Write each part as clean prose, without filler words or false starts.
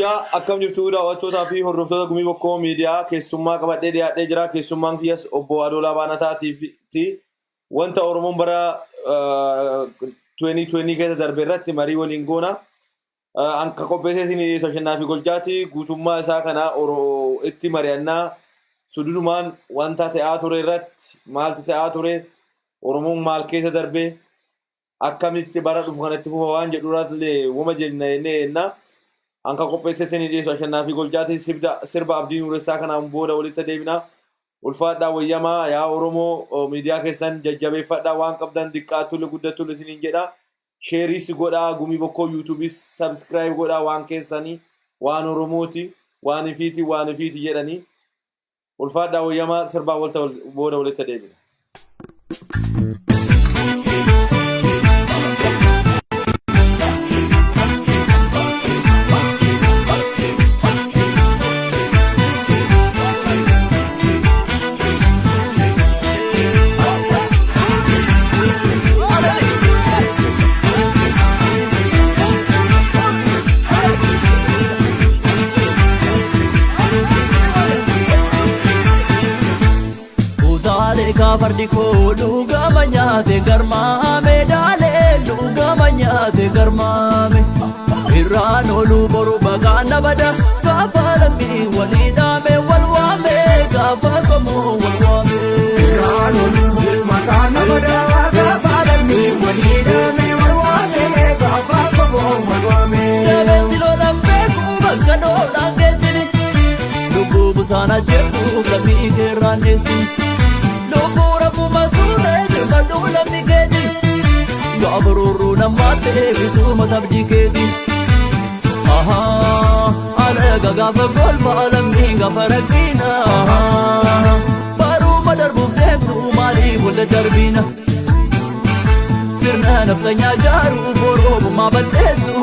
Yooyyaa, akkam jirtu daawwattootaa fi hordoftoota Gumii Bokkoo Miidiyaa? Keessummaa qabadhee dhiyaadhee jira. Keessummaan kiyyas obbo Adoolaa Baanataatiiti. Wanta Oromoon bara 2020 keessa darbe irratti marii waliin goona. Anka qopheessee isin dhiyeessu Ashannaa fi Goljaati. Guutummaa isaa kana itti mari'annaa sududumaan wanta ta'aa ture irratti, maaltu ta'aa ture, Oromoon maal keessa darbe, akkamitti bara dhufu kanatti fufa waan jedhu irratti wama jenna jennee jenna. Anka qopheessee isin dhiyeessu Ashannaa fi Goljaati. Sirba Abdii Nuuressaa kanaan booda walitti deebina. Ulfaadhaa, wayyamaa yaa Oromoo, miidiyaa keessan jajjabeeffadhaa, waan qabdan diqqaattullee guddattullee isiniin jedha. Share-is godhaa, Gumii Bokkoo YouTubeis subscribe godhaa, waan keessanii waan Oromooti, waan ifiiti, waan ifiiti jedhanii. Ulfaadhaa, wayyamaa, sirbaa booda walitti deebina. Utaalee kaafardi koo dhugama nyaate garmaame, daalee dhugama nyaate garmaame. Irraan ooluu boru baqaan nabada gaafa lammii walii dhaame wal waame, gaafa qomoo wal waame. Irraan ooluu boru maqaan nabada gaafa lammii walii dhaame wal waame, gaafa qomoo wal waame. Dabeessi lolaan beeku bakka lolaan geessini. Lubbuu busaana jedhu lammii keerraan dheessini. Lubbuu rabbuma tuure jirmadhuu lammii keeti. Gaafa roorroo namaatti eebbisuu tabdii keeti. Alaga gaafa golba lammii gaafa rakkina. Baruma darbuuf deemtu maaliif wal darbina? Sirna naftanyaa jaaruu boroobumaa balleessu.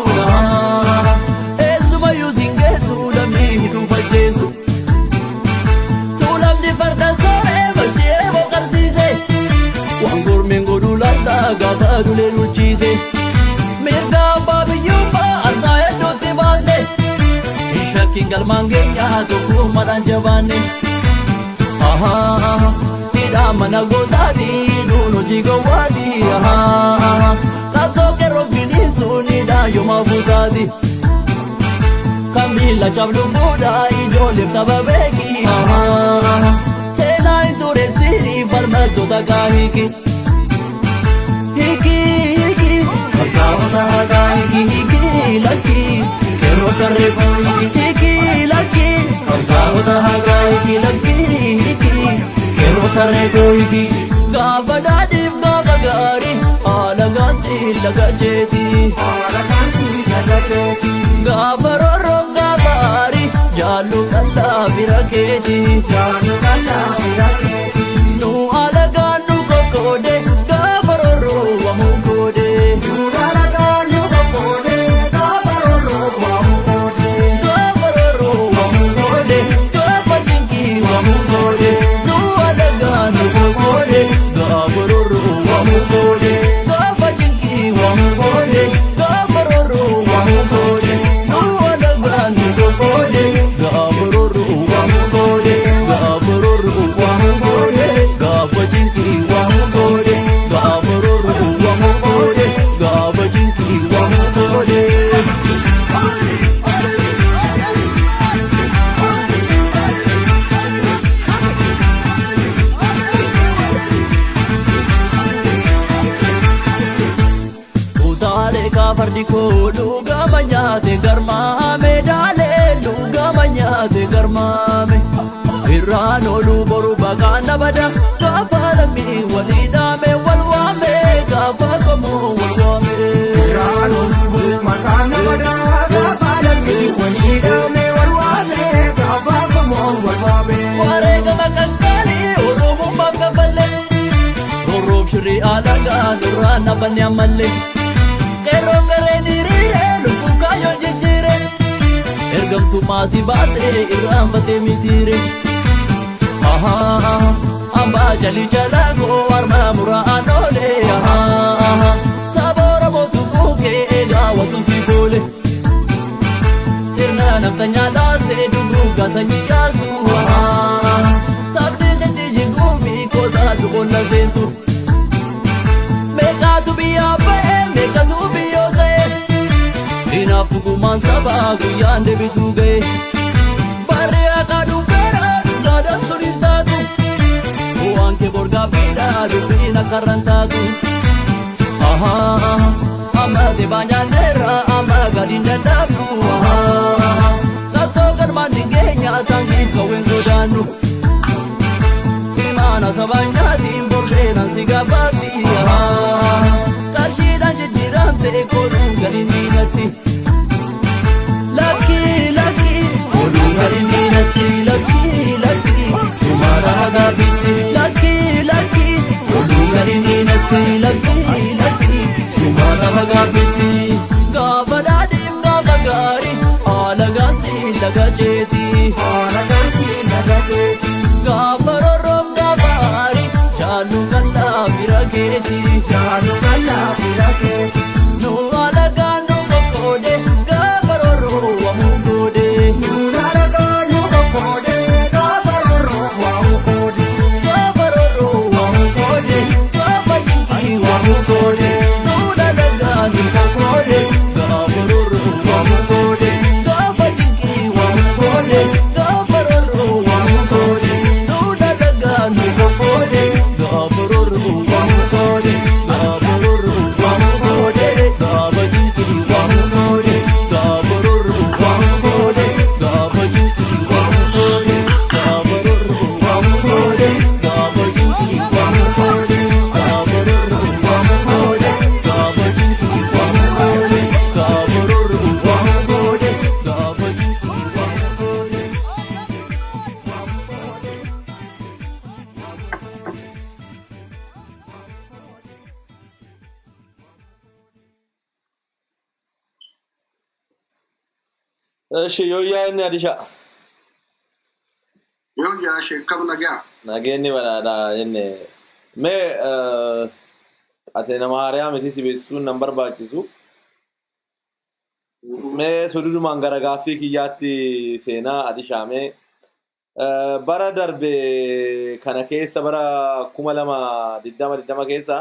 Eessumayyuu siin geessu lammii hidhuu falcheessu. Tuulamni farda sooree bachee boqarsiise. Waan gormeen godhuu laata gaafa dulee dulchiise. Mirga abbaa biyyummaa aarsaa hedduutti baasne. Hin shakkiin galmaan keenya tokkummaadhaan jabaanne. Hidhaa mana gootaati duun hojii gowwaati. Qabsoo qeerroo finiinsuun hidhaa yooma fuutaati. Kan miila cablu fuudha ijoolleef tapha beeki. Seenaa hin tureessini falmattoota kaahiki. Hiki hiki qabsaa'ota haqaa, hiki hiki lakki qeerroo tarree koo, hiki hiki lakki qabsaa'ota haqaa, hiki lakki hiki qeerroo tarree koo hiki. Gaafa daadhiif gaafa gaarii haala gaasii laga jeeti. Haala gaasii laga jeeti. Gaafa roorroon gaafa aarii jaallu qal'aa bira keeti. Jaallu qal'aa bira keeti. Nu alagaan nu kokkoode gaafa roorroo wamuu koode. Nu alagaan nu kokkoode gaafa roorroo wamuu koode. Gaafa roorroo wamuu koode, gaafa dinqii wamuu koode. Nu alagaan nu kokkoode gaafa roorroo wamuu koode. Gaafa dinqii wamuu koode, gaafa roorroo wamuu koode. Nu alagaan nu kokkoode gaafa roorroo wamuu koode. Gaafa roorroo wamuu koode, gaafa dinqii wamuu koode. Gaafa roorroo wamuu koode, gaafa dinqii wamuu koode. Utaalee kaafardi koo dhugama nyaate garmaame, daalee dhugama nyaate garmaame. Irraan ooluu boru baqaan nabada gaafa lammii walii dhaame wal waame, gaafa qomoo wal waame. Irraan ooluu boru maqaan nabada gaafa lammii walii dhaame wal waame, gaafa qomoo wal waame. Wareegama qaqqaalii Oromummaaf kafalle. Rorroof shirrii alagaa nurraan dhaabbanne ammallee. Qeerroon gareen hiriire lubbuuf kaayyoo jijjiire. Ergamtummaa si baasee irraanfatee mitiire. Hambaa jalii jalaa armaa muraan oole. Saba Oromootu buukee eegaa watu si boole. Sirna nafta. sanyii caaltu. Sabni sitti jiguu fi kotaatu qonna seentu. Meeqaatu biyyaa ba'e, meeqatu biyyoo ta'e. Diinaaf tuqumaan sabaa guyyaan deebituu ga'e. Barri haqaa dhufeera dhugaadhaan sun hin taatu. Bu'aan kee borgaa fiidhaa dubbiin akka irraan taatu. Amma dhibaa nyaanneerra amma gadi hin dadhabnu. Qabsoo galmaan ni geenya taankiif qawween sodaannu. Imaana sabaa nyaatiin borseenaan si gaafatti. Qarshiidhaan jijjiiramte kooluun gadi diinatti. Lakkii lakkii kooluun gadi diinatti lakkii lakkii sumaadha gaaffitti. Lakkii lakkii kooluun gadi diinatti lakkii lakkii sumaadha gaaffitti. Gaafa daadhiif gaafa gaarii haala gaasii laga ceeti. Haala gaasii laga ceeti. Gaafa rorroof gaafa aarii jaallu kallaa bira keeti. Jaallu kallaa bira keeti. Nu alagaan nu qoqqoode gaafa rorroo waamuu goode. Nu alagaan nu qoqqoode gaafa rorroo waamuu goode. Gaafa rorroo waamuu goode gaafa cinqii waamuu goode. Nu alagaan nu qoqqoode gaafa rorroo waamuu goode. Gaafa cinqii waamuu goode gaafa rorroo waamuu goode. Nu alagaan nu qoqqoode gaafa rorroo waamuu goode. Gaafa rorroo waamuu goode gaafa cinqii waamuu goode. Gaafa rorroo waamuu goode gaafa cinqii waamuu goode. Gaafa rorroo waamuu goode gaafa cinqii waamuu goode. Gaafa rorroo waamuu goode gaafa cinqii waamuu goode. Gaafa rorroo waamuu goode gaafa cinqii waamuu goode. Eshi yooyyaa inni Adisha. Yoo yaa sheekam nagaa. Nageenyi badhaadhaa jenne. Mee ati nama haariyaa miti si beeksisuun nan barbaachisu. Mee sududumaan gara gaaffii kiyyaatti seenaa Adishaa mee. Bara darbe kana keessa bara 2020 keessa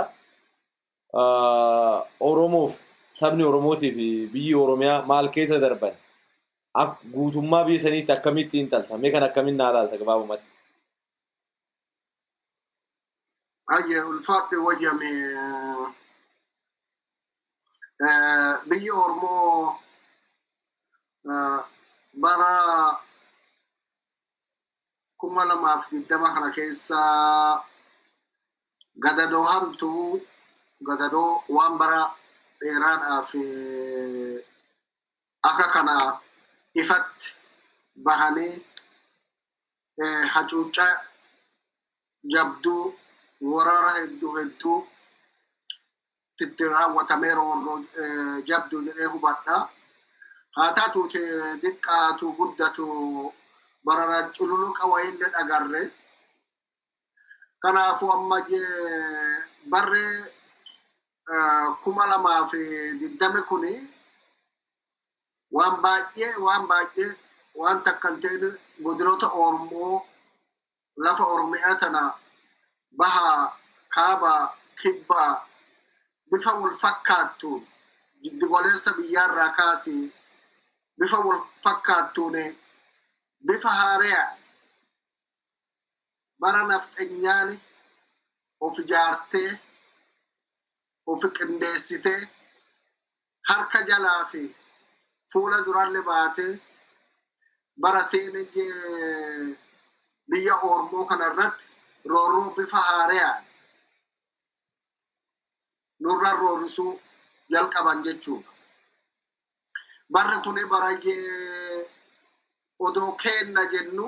Oromoof sabni Oromootii fi biyyi Oromiyaa maal keessa darban? Guutummaa biyya saniitti akkamitti xiinxalta? Mee kan akkamiin naa ilaalta gabaabumatti? Hayyee ulfaadhe wayyame. Biyyi Oromoo bara 2020 kana keessa gadadoo hamtuu gadadoo waan bara dheeraadhaaf akka kana ifatti bahanii hacuuccaa jabduu waraara hedduu hedduu itti raawwatamee roorroo jabduu jedhee hubadha. Haa taatuuti diqqaatu guddatu barara cululuqa wayiillee dhagarre. Kanaafuu amma barri 2020 kuni waan baay'ee waan baay'ee waan takka hin ta'in godinoota Oromoo lafa Oromiyaa tana bahaa kaabaa kibbaa bifa wal fakkaattuun giddugaleessa biyyaarraa kaasee bifa wal fakkaattuun bifa haaraya bara nafxenyaan of ijaartee of qindeessitee harka jalaa fi fuula durallee baatee bara seenee biyya Oromoo kana irratti roorroo bifa haarayaan nurra roorrisuu jalqaban jechuudha. Barri kuni bara odoo keenna jennu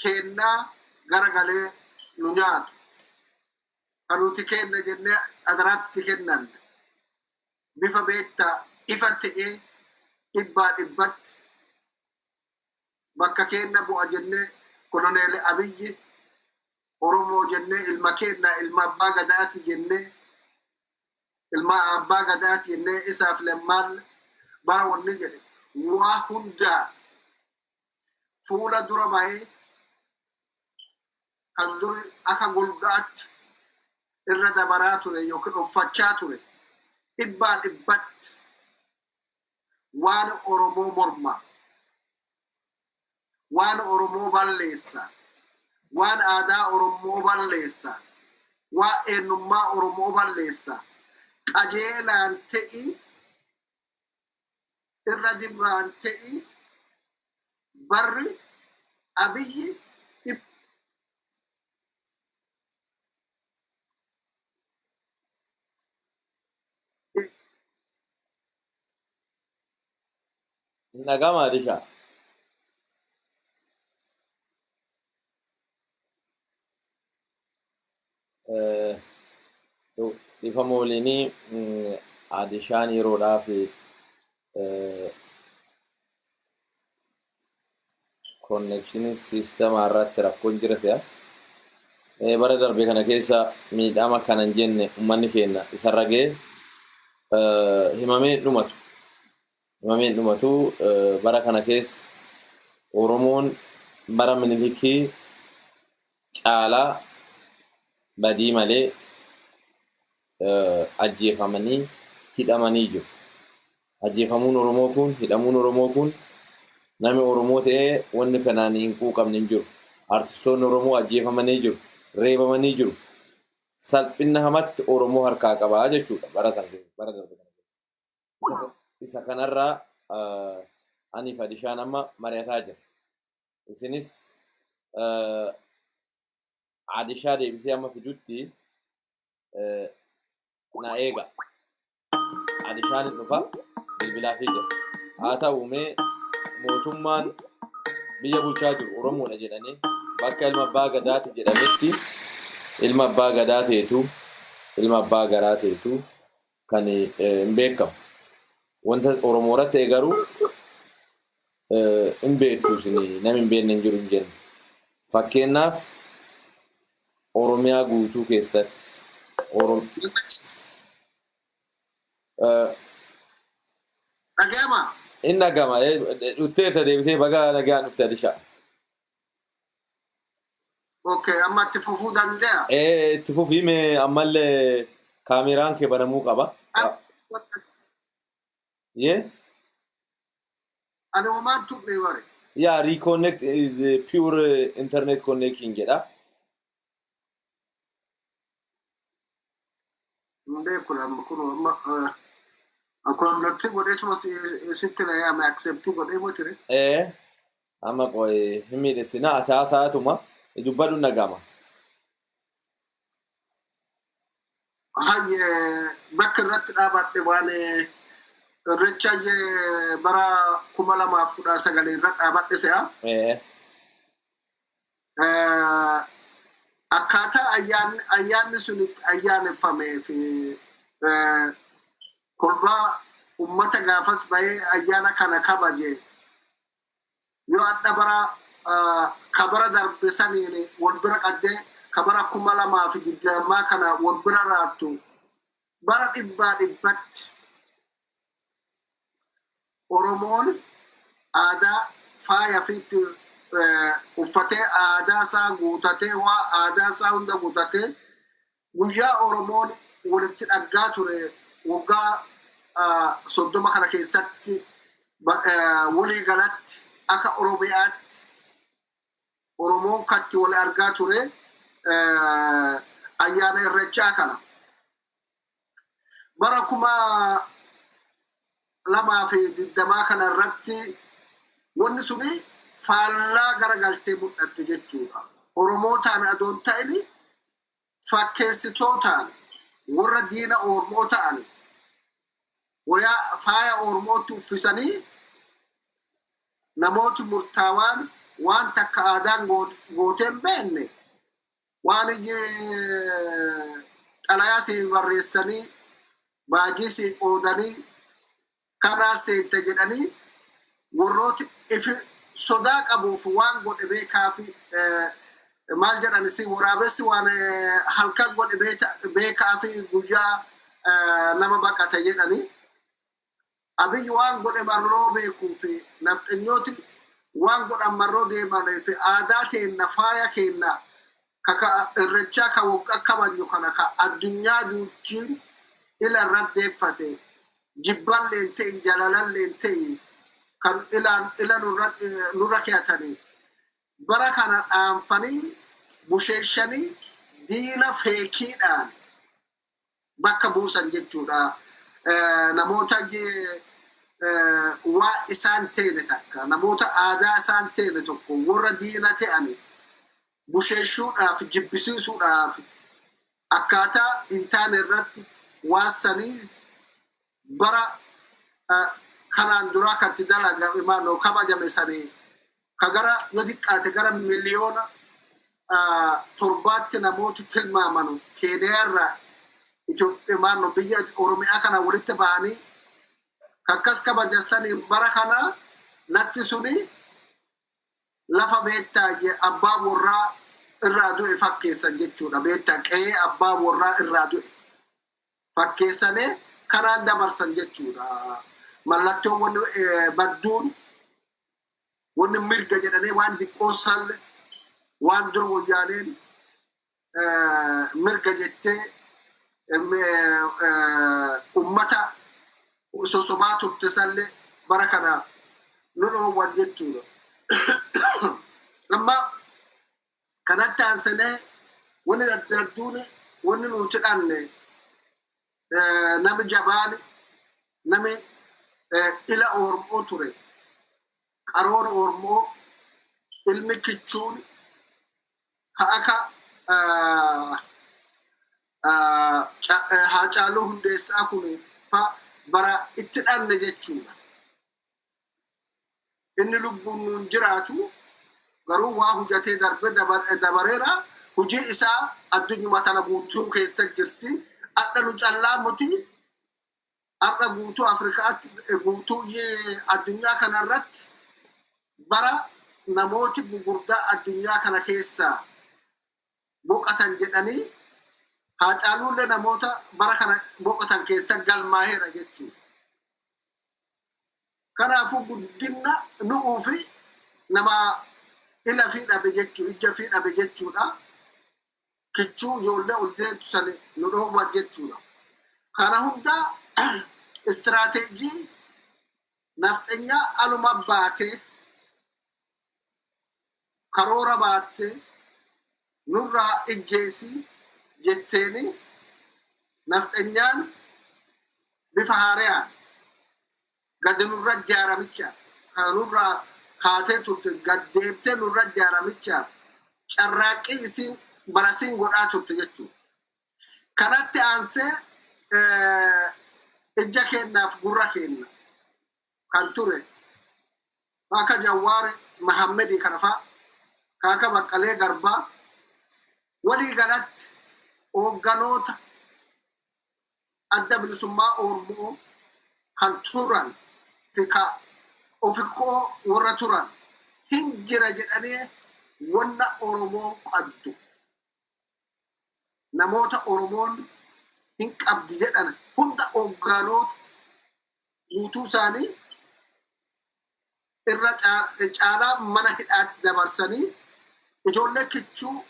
keennaa garagalee nu nyaatu. Kan nuti keenna jennee adaraatti kennan bifa beektaa ifa ta'ee dhibbaa dhibbatti bakka keenna bu'a jennee koloneel Abiyyi Oromoo jennee ilma keenna ilma abbaa gadaati jennee ilma abbaa gadaati jennee isaaf lammaan bara wanni jedhe waa hundaa Fuula dura bahee kan duri akka golgaatti irra dabaraa ture yookiin uffachaa ture dhibbaa dhibbatti waan Oromoo morma, waan Oromoo balleessa, waan aadaa Oromoo balleessa, waan eenyummaa Oromoo balleessa, qajeelaan te'i irra dibaan te'i barri Abiyyi. Dhagama Adishaa. Dhiifama waliinii, Adishaan yeroodhaaf connection siistemaa irratti rakkoon jira si'a. Bara darbe kana keessa miidhama kana hin jenne uummanni keenya isarra ga'e himamee hin dhumatu. Himamee hin dhumatu. Bara kana keessa Oromoon bara Minilikii caalaa badii malee ajjeefamanii hidhamanii jiru. Ajjeefamuun Oromoo kun, hidhamuun Oromoo kun, namni Oromoo ta'ee wanni kanaan hin quuqamne hin jiru. Artistoonni Oromoo ajjeefamanii jiru, reebamanii jiru. Salphina hamatti Oromoo harkaa qabaa jechuudha bara san bara darbe kana keessa. Isa kanarraa ani fi Adishaan amma mari'ataa jira. Isinis Adishaa deebisee amma fidutti na eega. Adishaan hin dhufa, bilbilaa fi jira. Haa ta'u mee, mootummaan biyya bulchaa jiru Oromoodha jedhanii bakka ilma abbaa gadaati jedhametti ilma abbaa gadaa ta'etu, ilma abbaa garaa ta'etu kan hin beekamu. Wanta Oromoo irratti ta'e garuu hin beektu, isin namni hin beekne hin jiru hin jennu. Fakkeenyaaf Oromiyaa guutuu keessatti Dhaga'ama. Inni dhagama dhufteerta, deebitee baga nagaan dhufte, Adishaa. Okay, amma itti fufuu danda'a. Itti fufii mee, ammallee kaameraan kee banamuu qaba. Yee? Ani homaan tuqne bare. Yeah, reconnect is pure internet connection jedha. Hin beeku, amma kun amma connect godheetuma sitti na yaame, accept godhee motire. Amma qoy, hin miidhessina, ati haasaatuma dubbadhu, nagama. Hayyee, bakka irratti dhaabadhe waan irreecha bara 2019 irra dhaabadhe se'a. Akkaataa ayyaanni sun itti ayyaaneffamee fi kolbaa ummata gaafas bahee ayyaana kana kabaje yoo adda bara kabara darbe saniin wal bira qaddee kabara 2020 kana wal bira raattu, bara dhibbaa dhibbatti Oromoon aadaa faaya fiitti uffatee, aadaa isaa guutatee, waa aadaa isaa hunda guutatee, guyyaa Oromoon walitti dhaggaa ture waggaa 30 kana keessatti walii galatti akka Oromiyaatti Oromoon katti wal argaa ture ayyaana Irreechaa kana. Bara 2020 kana irratti wanni suni faallaa garagaltee mul'atte jechuudha. Oromootaan adoon ta'ini fakkeessitootaan warra diina Oromoo ta'an wayaa faaya Oromootti uffisanii namooti murtaawaan waan takka aadaan gootee hin beekne waan xalayaa si barreessanii, baajii si qoodanii, kanaa seente jedhanii, warrooti ifi sodaa qabuuf waan godhe beekaa fi maal jedhan si waraabessi waan halkan godhe beekaa fi guyyaa nama baqate jedhanii. Abiyyi waan godhe barroo beekuu fi nafxanyooti Waan godhan marroo deemanii fi aadaa keenna, faaya keenna, ka irrechaa ka waggaa kabajnu kana ka addunyaa duuchiin ila irratti deeffate, jibballeen ta'e jalalalleen ta'e, kan ilaan ila nurra keeyatanii bara kana dhaanfanii busheeshanii diina feekiidhaan bakka buusan jechuudha. Namoota waa isaan teene takka, namoota aadaa isaan teene tokko, warra diina ta'ani busheeshuudhaaf, jibbisiisuudhaaf akkaataa hin taane irratti waan sanii bara kanaan duraa kan itti dalagame maanoo kabajame sanii ka gara yoo xiqqaate gara miliyoona 7tti namooti tilmaamanu Keeniyaarraa, Itoophiyaa maanoo biyya Oromiyaa kana walitti bahanii akkas kabajasanii, bara kana latti suni lafa beektaa abbaa warraa irraa du'e fakkeessan jechuudha. Beektaa, qe'ee abbaa warraa irraa du'e fakkeessanii kanaan dabarsan jechuudha. Mallattoo wanni badduun wanni mirga jedhanii waan xiqqoo salle, waan dura wayyaaneen mirga jettee ummata sosobaa turte sallee bara kana nu dhoowwan jechuudha. Amma kanatti aansinee wanni adda wanni nuti dhanne, nami jabaan, nami ila Oromoo ture, qaroon Oromoo, ilmi kichuun ka akka Haacaaluu Hundeessaa kun fa bara itti dhanne jechuudha. Inni lubbuun nuun jiraatu garuu waa hojjatee darbe dabareera. Hojii isaa addunyuma tana guutuu keessa jirti. Adha nu callaa muti. Har'a guutuu Afrikaatti, guutuu addunyaa kanarratti bara namooti gugurdaa addunyaa kana keessaa boqotan jedhanii, Haacaaluullee namoota bara kana boqotan keessa galmaa'eera jechuudha. Kanaafuu guddina nu'uu fi nama ila fi dhabe jechuu, ija fi dhabe jechuudha. Kichuu ijoollee ol deemtu sani nu dhoowwan jechuudha. Kana hunda istiraateejii nafxenyaa aluma baatee, karoora baattee, nurraa ijjeesii jetteeni nafxenyaan bifa haarayaan gadi nurra jaaramicha kan nurraa kaatee turte gad deebitee nurra jaaramicha carraaqqii isiin barasiin godhaa turte jechuudha. Kanatti aansee ija keennaaf gurra keenna kan ture akka Jawaar Mahammedii kana fa'a, kan akka Baqqalee Garbaa, walii galatti hoogganoota Adda Bilisummaa Oromoo kan turan fi ka ofikoo warra turan hin jira jedhanii wanna Oromoon qabdu, namoota Oromoon hin qabdi jedhan hunda, hoogganoota guutuu isaanii irra caalaa mana hidhaatti dabarsanii, ijoollee kichuu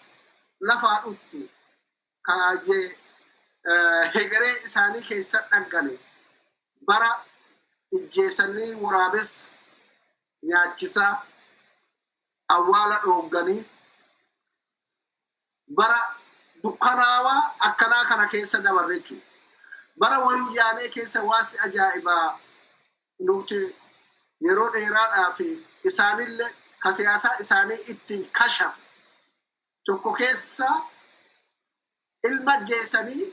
lafaa dhuttu kaayyee hegeree isaanii keessa dhaggane bara ijjeessanii waraabessa nyaachisaa awwaala dhoogganii bara dukkanaawaa akkanaa kana keessa dabarre jechuudha. Bara wayyaanee keessa waasi ajaa'ibaa nuti yeroo dheeraadhaaf isaanillee ka siyaasaa isaanii ittiin kashafu tokko keessa ilma ajjeesanii,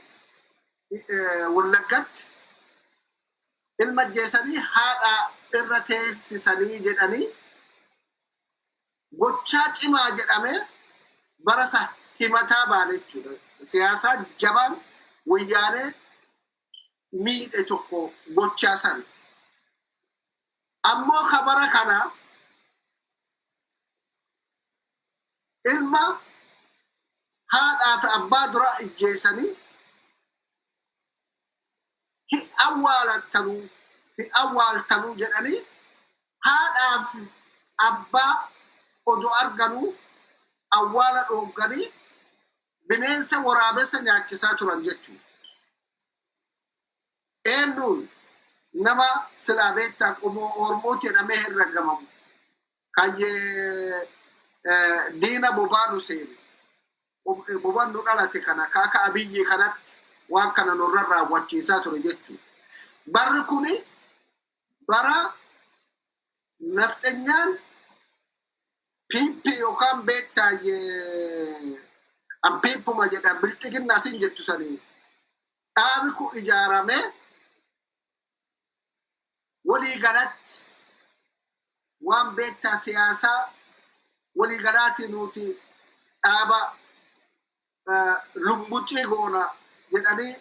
Wallaggatti ilma ajjeesanii haadha irra teessisanii jedhanii gochaa cimaa jedhamee bara isa himataa baane jechuudha. Siyaasaa jabaan wayyaanee miidhe tokko gochaa sana. Ammoo ka bara kana ilma haadhaa fi abbaa dura ijjeessanii hin awwaalattanuu, hin awwaaltanuu jedhanii haadhaa fi Abbaa odoo arganuu awwaala dhoogganii bineensa waraabessa nyaachisaa turan jechuudha. Eenyuun nama silaa beektaa qomoo Oromooti jedhamee herregamamu kayyee diina bobaa nu seene bobaan nu dhalate kana kaaka Abiyyi kanatti waan kana nurra raawwachiisaa ture jechuudha. Barri kuni bara nafxenyaan PP yookaan beektaa ampiippuma jedha bilxiginnaa siin jettu sanii dhaabi kun ijaaramee walii galatti waan beektaa siyaasaa walii galaatii nuti dhaaba lumbucii goona jedhanii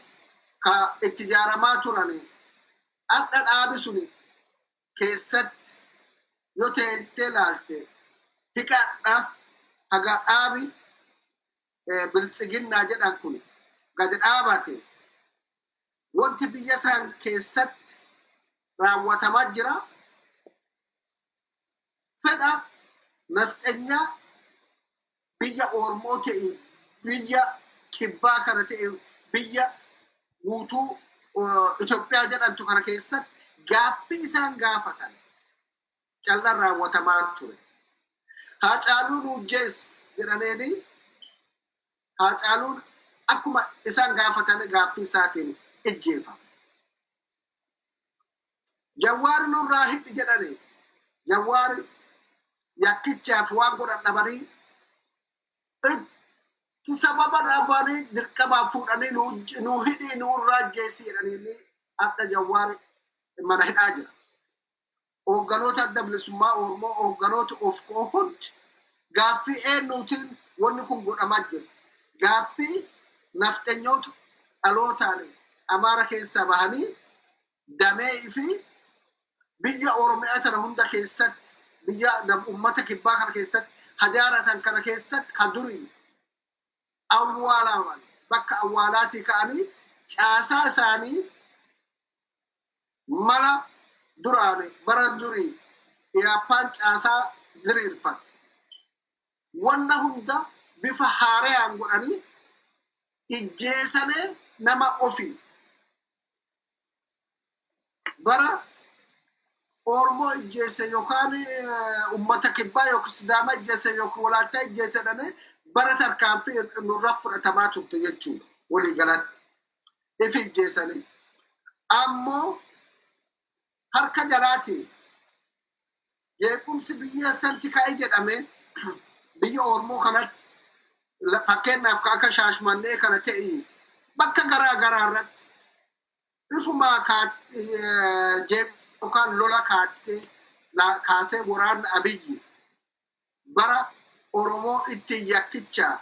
ka itti ijaaramaa turani. Hadha dhaabi suni keessatti yoo teettee ilaalte hiqadha haga dhaabi biltsiginnaa jedhan kun gadi dhaabate wanti biyya san keessatti raawwatamaa jira. Fedha nafxenyaa biyya Oromoo ta'e, biyya kibbaa kana ta'e, biyya guutuu Itoophiyaa jedhamtu kana keessatti gaaffii isaan gaafatan calla raawwatamaa ture. Haacaaluun Ujjees jedhaneeni Haacaaluun akkuma isaan gaafatan gaaffii isaatiin ijjeefame. Jawaar nurraa hidhi jedhani Jawaar yakkichaaf waan godhan dhabanii itti sababa dhabanii dirqamaan fuudhanii nu hidhii nurraa ajjeesi jedhanii akka Jawaar mana hidhaa jira. Hoogganoota Adda Bilisummaa Oromoo, hoogganoota of hundi gaaffii eenyuutiin wanni kun godhamaa jira? Gaaffii nafxenyoota dhalootaan Amaara keessaa bahanii damee fi biyya Oromiyaa tana hunda keessatti, biyya uummata kibbaa kana keessatti hajaaratan kana keessatti kan durii awwaalaman bakka awwaalaatii ka'anii caasaa isaanii mala duraan bara durii Iyaappaan caasaa diriirfan wanna hunda bifa haarayaan godhanii ijjeesanii nama ofii bara Oromoo ijjeesse yookaan uummata kibbaa yookaan Sidaama ijjeesse yookaan Walaayittaa ijjeesse jedhanii bara tarkaanfii nurra fudhatamaa turte jechuudha walii galatti. Ifi ijjeessanii. Ammoo harka jalaatiin jeequmsi biyya santi ka'e jedhame biyya Oromoo kanatti, fakkeenyaaf akka Shaashmannee kana ta'e, bakka garaa garaa irratti ifumaa yookaan lola kaattee kaasee waraanni Abiyyi bara Oromoo ittiin yakkichaa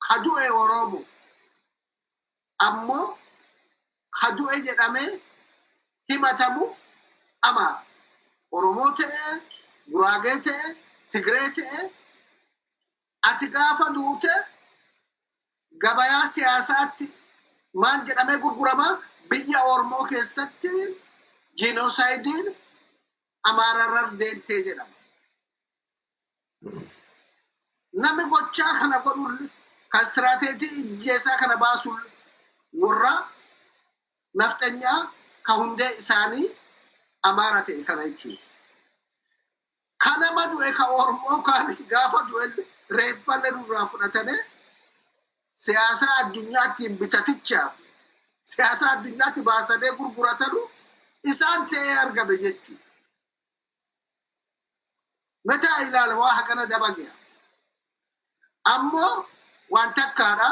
ka du'e Oromoo ammoo ka du'e jedhamee himatamu Amaara. Oromoo ta'e, Guraagee ta'e, Tigree ta'e, ati gaafa duute gabayaa siyaasaatti maal jedhamee gurgurama? Biyya Oromoo keessatti jiinoosaayidiin Amaararra deemtee jedhama. Namni gochaa kana godhu kan istiraateejii ijjeesaa kana baasu warra nafxanyaa ka hundee isaanii Amaara ta'e kana jechuudha. Ka nama du'e ka Oromoo kaan gaafa du'e reeffallee nurraa fudhatame siyaasa addunyaatti bitatichaaf siyaasa addunyaatti baasanii gurguratanu isaan ta'ee argame jechuudha. Mataa ilaala waa hagana daba ga'a. Ammoo waan takkaadha.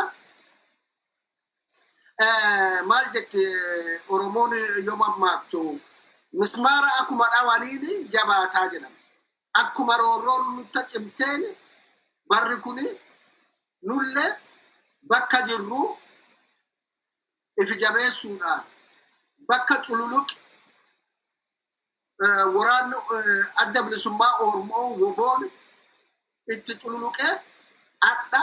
Maal jetti Oromoon yoo mammaaktu? Mismaara akkuma dhawaniin jabaataa jedhama. Akkuma roorroon nutti cimteen barri kuni nullee bakka jirru ifi jabeessuudhaan bakka cululuqi waraanni Adda Bilisummaa Oromoo woboon itti cululuqee adha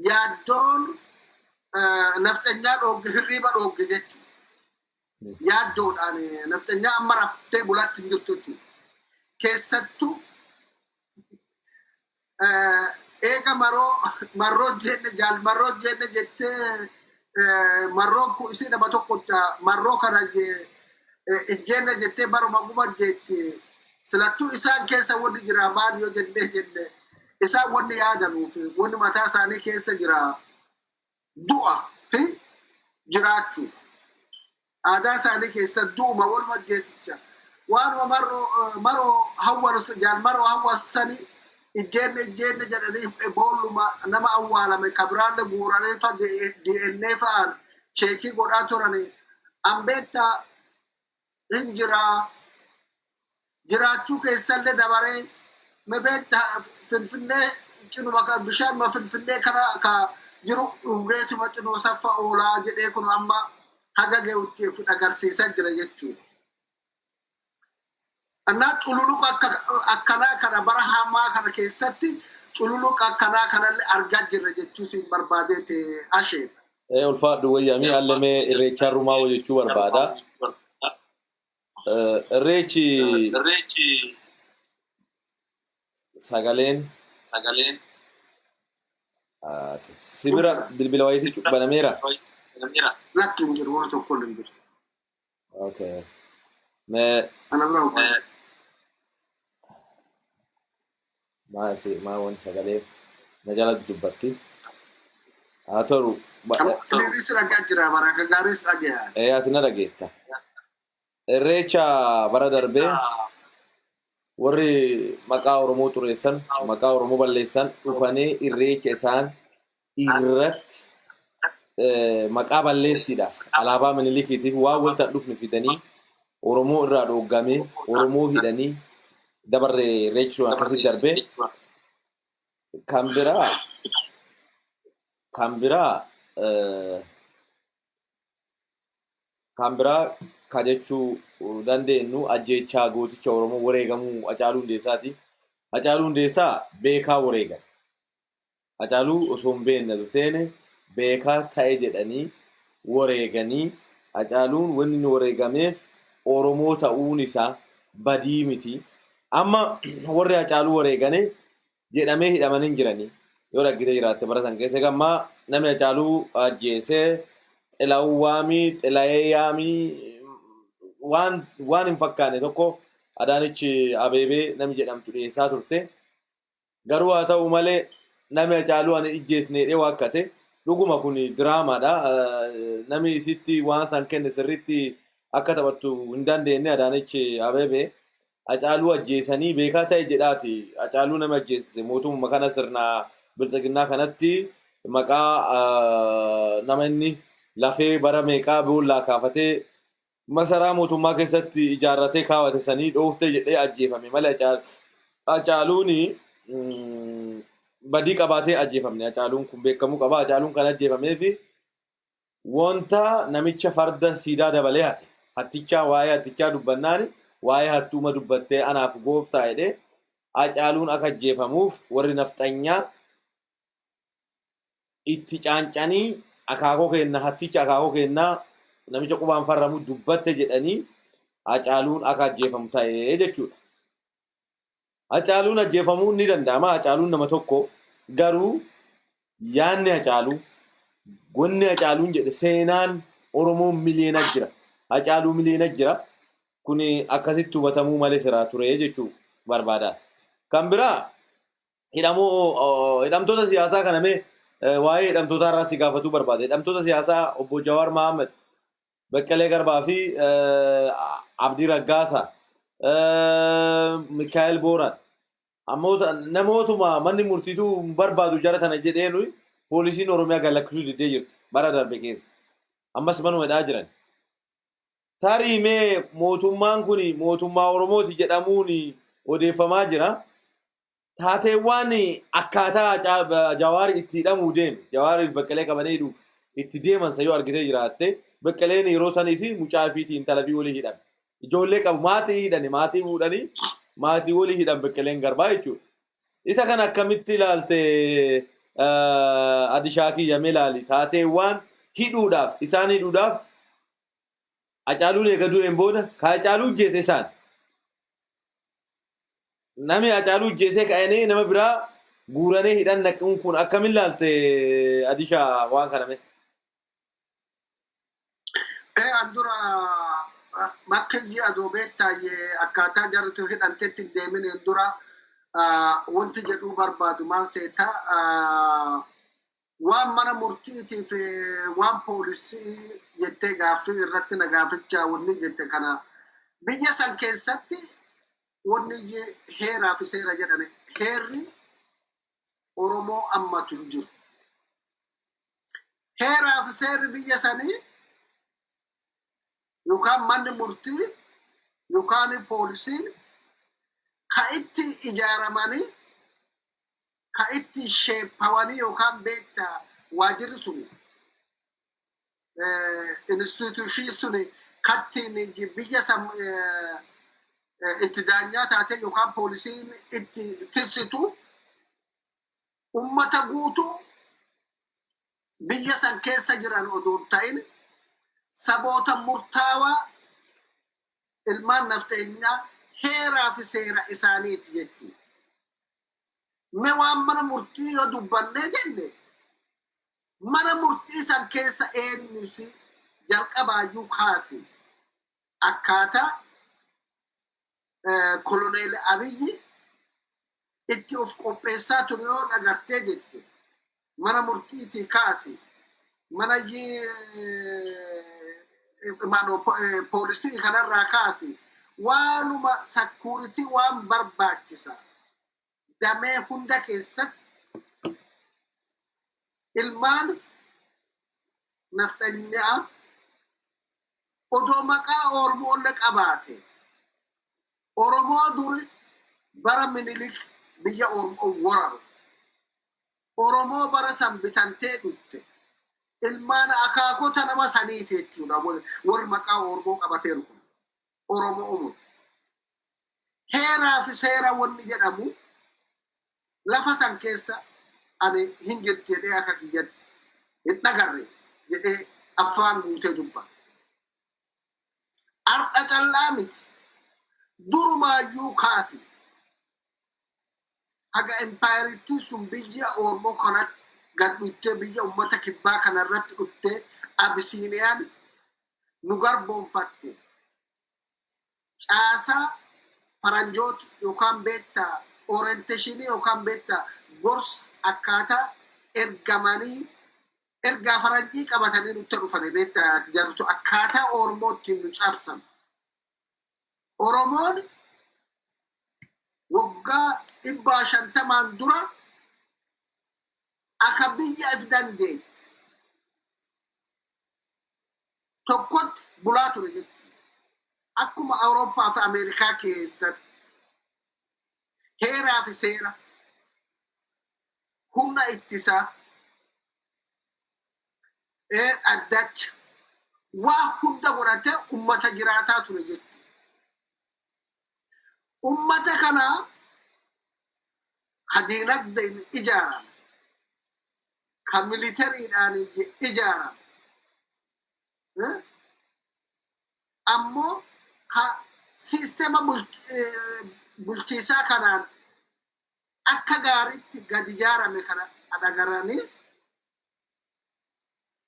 yaaddoon nafxanyaa dhoogge hirriiba dhoogge jechuudha. Yaaddoodhaan nafxanyaa amma raftee bulatti hin jirtu jechuudha. Keessattuu eega maroo marroo jenne, jaal marroo jenne jettee, marroon kun isii nama tokko marroo kana ijjenne jettee baruma guma jetti. Silattuu isaan keessa wanni jira maal yoo jennee jenne, isaan wanni yaadanuuf wanni mataa isaanii keessa jira du'a fi jiraachuu. Aadaa isaanii keessa du'uma waluma jeesicha. Waanuma marroo maroo hawwan, jaal maroo hawwasani ijjeenne ijjeenne jedhanii boolluma nama awwaalame kabiraalle guuranii fa DNA fa'aan check godhaa turani. Ambeetta hin jiraa jiraachuu keessallee dabaree mebeetta Finfinnee cinuma kan bishaanuma Finfinnee kana ka jiru dhugeetuma cinoo saffa oolaa jedhee kun amma haga ge'utti agarsiisaa jira jechuudha. Annaa cululuqa akkanaa kana bara hamaa kana keessatti cululuqa akkanaa kanallee argaa jirra jechuu siin barbaadeeti ashee. Ulfaadhu wayyaamii allamee irreechaa rumaa jechuu barbaada. Irreechi sagaleen sibira bilbila wayiitu banameera. Lakki, hin jiru, waan tokko hin jiru. Okay. Mee Ana bira waan. Maa isi maa wanti sagalee na jala dubbatti. Haa ta'u. Clearis dhagaa jira, bara akka gaariis dhagaya. Ati na dhageetta. Irreecha bara darbee warri maqaa Oromoo xureessan, maqaa Oromoo balleessan dhufanii irreecha isaan irratti maqaa balleessiidhaaf alaabaa Minilikiitiif waan walta dhufne fidanii Oromoo irraa dhooggamee Oromoo hidhanii dabarre. Irreechi sun akkasitti darbee. Kan biraa ka jechuu dandeenyu ajjeechaa gooticha Oromoo wareegamuu Hacaaluu Hundeessaati. Hacaaluu Hundeessaa beekaa wareegan. Hacaaluu osoo hin beekne teene beekaa ta'e jedhanii wareeganii. Hacaaluun wanni inni wareegameef Oromoo ta'uun isaa badii miti. Amma warri Hacaaluu wareegane jedhamee hidhamanii hin jiranii. Yoo dhaggite jiraatte bara san keessa gammaa namni Hacaaluu ajjeesee Xilawuu Waamii, Xilayee Yaamii, waan hin fakkaanne tokko Adaanichi Abeebee namni jedhamtu dhiyeessaa turte. Garuu haa ta'u malee namni Hacaaluu ani ijjeesne jedhee waakkate dhuguma kun diraamaadha. Namni isitti waan san kenne sirriitti akka taphattu hin dandeenye Adaanichi Abeebee. Hacaaluu ajjeesanii beekaa ta'e jedhaati. Hacaaluu nama ajjeesise mootummaa kana, sirna biltsiginnaa kanatti maqaa nama inni lafee bara meeqaa boollaa kaafatee masaraa mootummaa keessatti ijaarratee kaawwate sanii dhooftee jedhee ajjeefame malee Hacaaluun badii qabaatee ajjeefamne. Hacaaluun kun beekamuu qaba. Hacaaluun kan ajjeefamee fi wanta namicha farda siidaa dabalee hate. Hattichaa, waa'ee hattichaa dubbannaan waa'ee hattuuma dubbattee anaaf gooftaa jedhee Hacaaluun akka ajjeefamuuf warri nafxanyaa itti caancanii akaakoo kenna, hatticha akaakoo kennaa namicha qubaan farramu dubbatte jedhanii Hacaaluun akka ajjeefamu ta'ee jechuudha. Hacaaluun ajjeefamuun ni danda'ama. Hacaaluun nama tokko, garuu yaanni Hacaaluu, wanni Hacaaluun jedhe, seenaan Oromoo miliyoona jira. Hacaaluu miliyoona jira. Kun akkasitti hubatamuu malee siraa ture jechuu barbaada. Kan biraa hidhamoo hidhamtoota siyaasaa kana mee waa'ee hidhamtootaa irraa si gaafatuu barbaada. Hidhamtoota siyaasaa obbo Jawaar Mohaammed, Baqqalee Garbaa fi Abdii Raggaasaa, Mikaa'el Booran. Ammoota namootuma manni murtiituu hin barbaadu jara tana jedheenu poolisiin Oromiyaa gad lakkisuu diddee jirti bara darbe keessa. Ammas manuma hidhaa jiran. Tarii mee mootummaan kun mootummaa Oromooti jedhamuun odeeffamaa jira. Taateewwan akkaataa Jawaar itti hidhamuu deeme, Jawaar Baqqalee qabanii hidhuuf itti deeman sa yoo argitee jiraatte, Baqqaleen yeroo sanii fi mucaa fiitii intala fi walii hidhame. Ijoollee qabu, maatii hidhani, maatii fuudhanii maatii walii hidhan Baqqaleen Garbaa jechuudha. Isa kana akkamitti ilaalte Adishaa kiyyamee ilaali? Taateewwan hidhuudhaaf isaan hidhuudhaaf Hacaaluun eega du'een booda ka Hacaaluu ajjeese isaan. Nami Hacaaluu ijjeesee ka'anii nama biraa guuranii hidhan naquun kun akkamiin laalte, Adishaa, waan kana mee? An dura bakka iyyi adoo beektaayyee akkaataa jarritu hidhantetti hin deeminiin dura wanti jedhuu barbaadu maal seeta? Waan mana murtiitiif waan poolisii jettee gaaffii irratti na gaafichaa wanni jette kana, biyya san keessatti wanni heeraa fi seera jedhane, heerri Oromoo ammatu hin jiru. Heeraa fi seerri biyya sanii yookaan manni murtii yookaan poolisiin ka itti ijaaramanii, ka itti sheeppawanii yookaan beektaa waajirri sun, institution sun kattiin biyya san itti daanyaa taate yookaan poolisiin itti tissitu ummata guutuu biyya san keessa jiran odoo hin ta'in, saboota murtaawaa ilmaan nafteenyaa heeraa fi seera isaaniiti jechuudha. Me waan mana murtii yoo dubbannee jenne, mana murtii san keessa eenyusi jalqabaayyuu kaasi akkaataa Koloneel Abiyyi itti of qopheessaa ture yoo agartee jette, mana murtiitii kaasi, mana poolisii kanarraa kaasi, waanuma security waan barbaachisa damee hunda keessatti ilmaan nafxanyaa odoo maqaa Oromoolle qabaate, Oromoo duri bara Minilik biyya Oromoo wararu, Oromoo bara san bitantee dhufte, ilmaan akaakota nama saniiti jechuudha. Warri maqaa Oromoo qabateeru kun Oromoo umuti. Heeraa fi seera wanni jedhamu lafa san keessa ani hin jirti jedhee akka kiyyatti hin dhagarre jedhee afaan guutee dubba. Har'a callaa miti. Durumaayyuu kaasi. Haga empaayirittiin sun biyya Oromoo kanatti gad dhuftee, biyya uummata kibbaa kanarratti dhuftee, Abisiiniyaan nu garboonfatte. Caasaa faranjoot yookaan beektaa orientation yookaan beektaa gorsa akkaataa ergamanii ergaa faranjii qabatanii nutti dhufanii, beektaa ati jarritu akkaataa Oromootti nu cabsan. Oromoon waggaa 150n dura akka biyya if dandeetti tokkotti bulaa ture jechuudha. Akkuma Awurooppaa fi Ameerikaa keessatti heeraa fi seera, humna ittisaa, addacha waa hunda godhatee ummata jiraataa ture jechuudha. Ummata kana ka diinagdeen ijaarame, ka militariidhaan ijaarame, ammoo ka siistema bulchiisaa kanaan akka gaariitti gad ijaarame kana adagaranii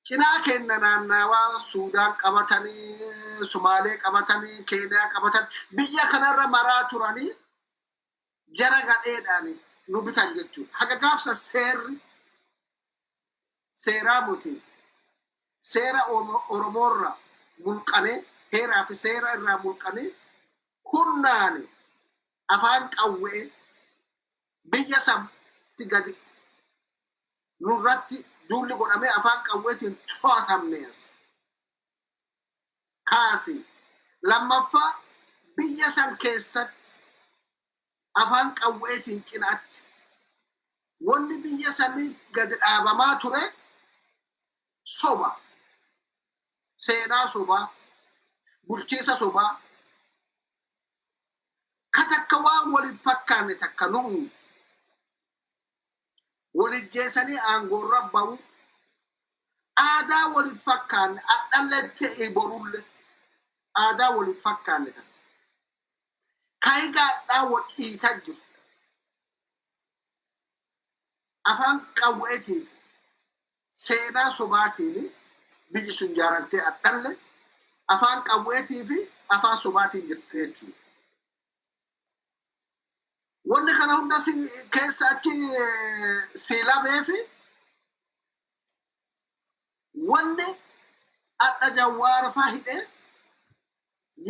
cinaa kenna naannawaa Suudaan qabatanii, Sumaalee qabatanii, Keeniyaa qabatan, biyya kanarra maraa turanii jara gadheedhaan nu bitan jechuudha. Haga gaafsa seerri seeraa muti seera Oromoorra mulqanee, heeraa fi seera irraa mulqanee, humnaan afaan qawwee biyya sanatti gadi nurratti duulli godhamee afaan qawweetiin to'atamne as. Kaasi. Lammaffaa, biyya san keessatti afaan qawweetiin cinaatti wanni biyya sanii gadi dhaabamaa ture soba. Seenaa sobaa, bulchiinsa sobaa, ka takka waan waliin fakkaanne takka nu'u walijjeessanii aangoorra bahu, aadaa waliin fakkaanne adhallee ta'e borulle aadaa waliin fakkaanne takka. Ka higaadhaa wal dhiitaa jirtu. Afaan qawweetiin, seenaa sobaatiin biyyi sun ijaarantee adhalle afaan qawweetii fi afaan sobaatiin jirti jechuudha. Wanni kana hunda si keessa achi si lamee fi wanni adha Jawwaara faa hidhee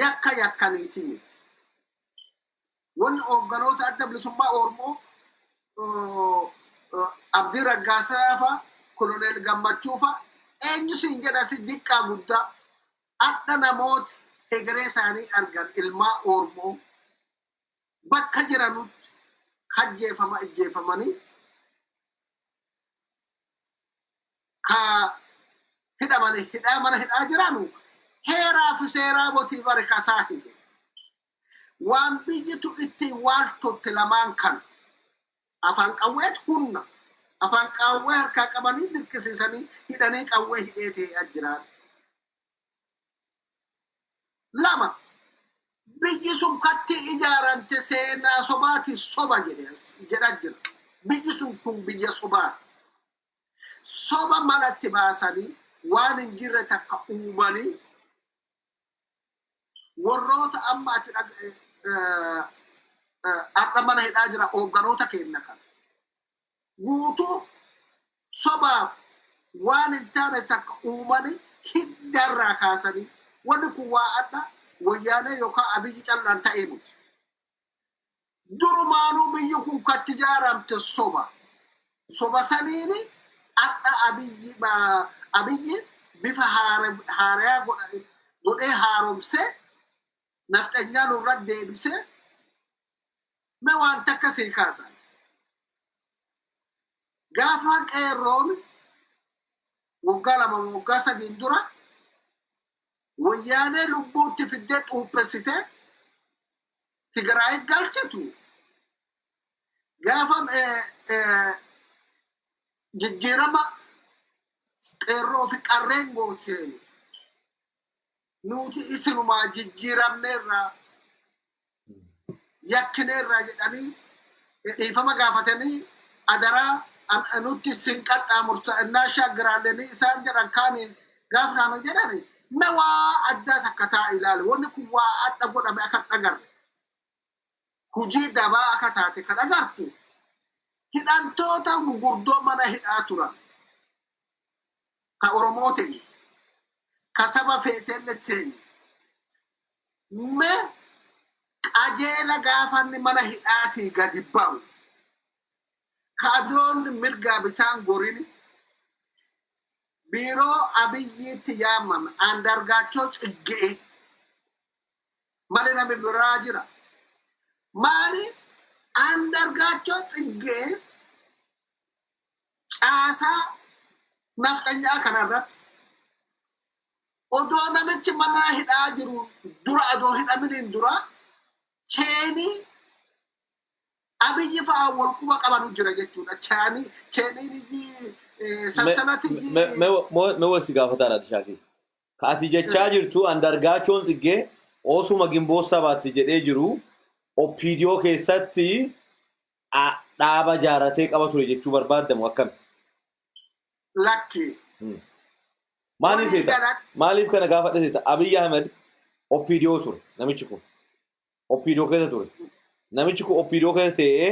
yakka yakkaniiti miti. Wanni hoogganoota Adda Bilisummaa Oromoo Abdii Raggaasaa faa, Koloneel Gammachuu faa, eenyu siin jedha, si diqqaa guddaa adha namooti hegeree isaanii argan, ilmaa Oromoo bakka jiranutti hajjeefama ijjeefamanii ka hidhamanii hidhaa mana hidhaa jiranu heeraa fi seeraa motii bari kasaa hidhe. Waan biyyitu ittiin waal totte lamaan kan afaan qawweet humna afaan qawwee harkaa qabanii dirqisiisanii hidhanii qawwee hidhee ta'ee jiraan. Lama, biyyi sun katti ijaarante seenaa sobaati, soba jedhaa jira. Biyyi sun kun biyya sobaati. Soba malatti baasanii waan hin jirre takka uumanii warroota amma ati har'a mana hidhaa jira hoogganoota kenna kan guutuu sobaaf waan hin taane takka uumanii hiddarraa kaasanii. Wanni kun waa adda Wayyaanee yookaan Abiyyi callaan ta'ee miti. Durumaanuu biyyi kun katti ijaaramte soba. Soba saniini adha Abiyyi bifa haarayaa godhee haaromsee nafxanyaa nurra deebisee. Me waan takka sii kaasan. Gaafa qeerroon waggaa 2, waggaa 3n dura Wayyaanee lubbuutti fiddee xuuphessitee Tigraay galchitu, gaafa jijjiirama qeerroo fi qarreen gooteen nuti isinumaa jijjiiramneerraa yakkineerraa jedhanii dhiifama gaafatanii adaraa nutti sin qaxxaamurta innaa shaggiraallenii isaan jedhan kaaniin gaafa kana jedhani, me waa addaa takka taa ilaali. Wanni kun waa adda godhame akka dhagarre hujii dabaa akka taate kan agartu, hidhantoota gugurdoo mana hidhaa turan ka Oromoo ta'e, ka saba feeteelle ta'e, me qajeela gaafanni mana hidhaatii gadi ba'u, ka adoonni mirgaa bitaan gorini biiroo Abiyyiitti yaamame Andargaachoo Tsiggee malee namni biraa jira. Maali, Andargaachoo Tsiggee caasaa nafxanyaa kanarratti odoo namichi mana hidhaa jiru dura, adoo hidhaminiin dura, cheenii Abiyyi fa'aa wal quba qabanu jira jechuudha. Chainiin ijji sansalati ijji. Mee wal si gaafataadha ati shaakii. Ka ati jechaa jirtu Andargaachoon Tsiggee osuma Ginboot Sabaatti jedhee jiru OPDO keessatti dhaaba jaaratee qaba ture jechuu barbaadamu akkami? Lakki. Maaliif seeta? Maaliif kana gaafadhe seeta? Abiy Ahmed OPDO ture namichi kun. OPDO keessa ture. Namichi kun OPDO keessa ta'ee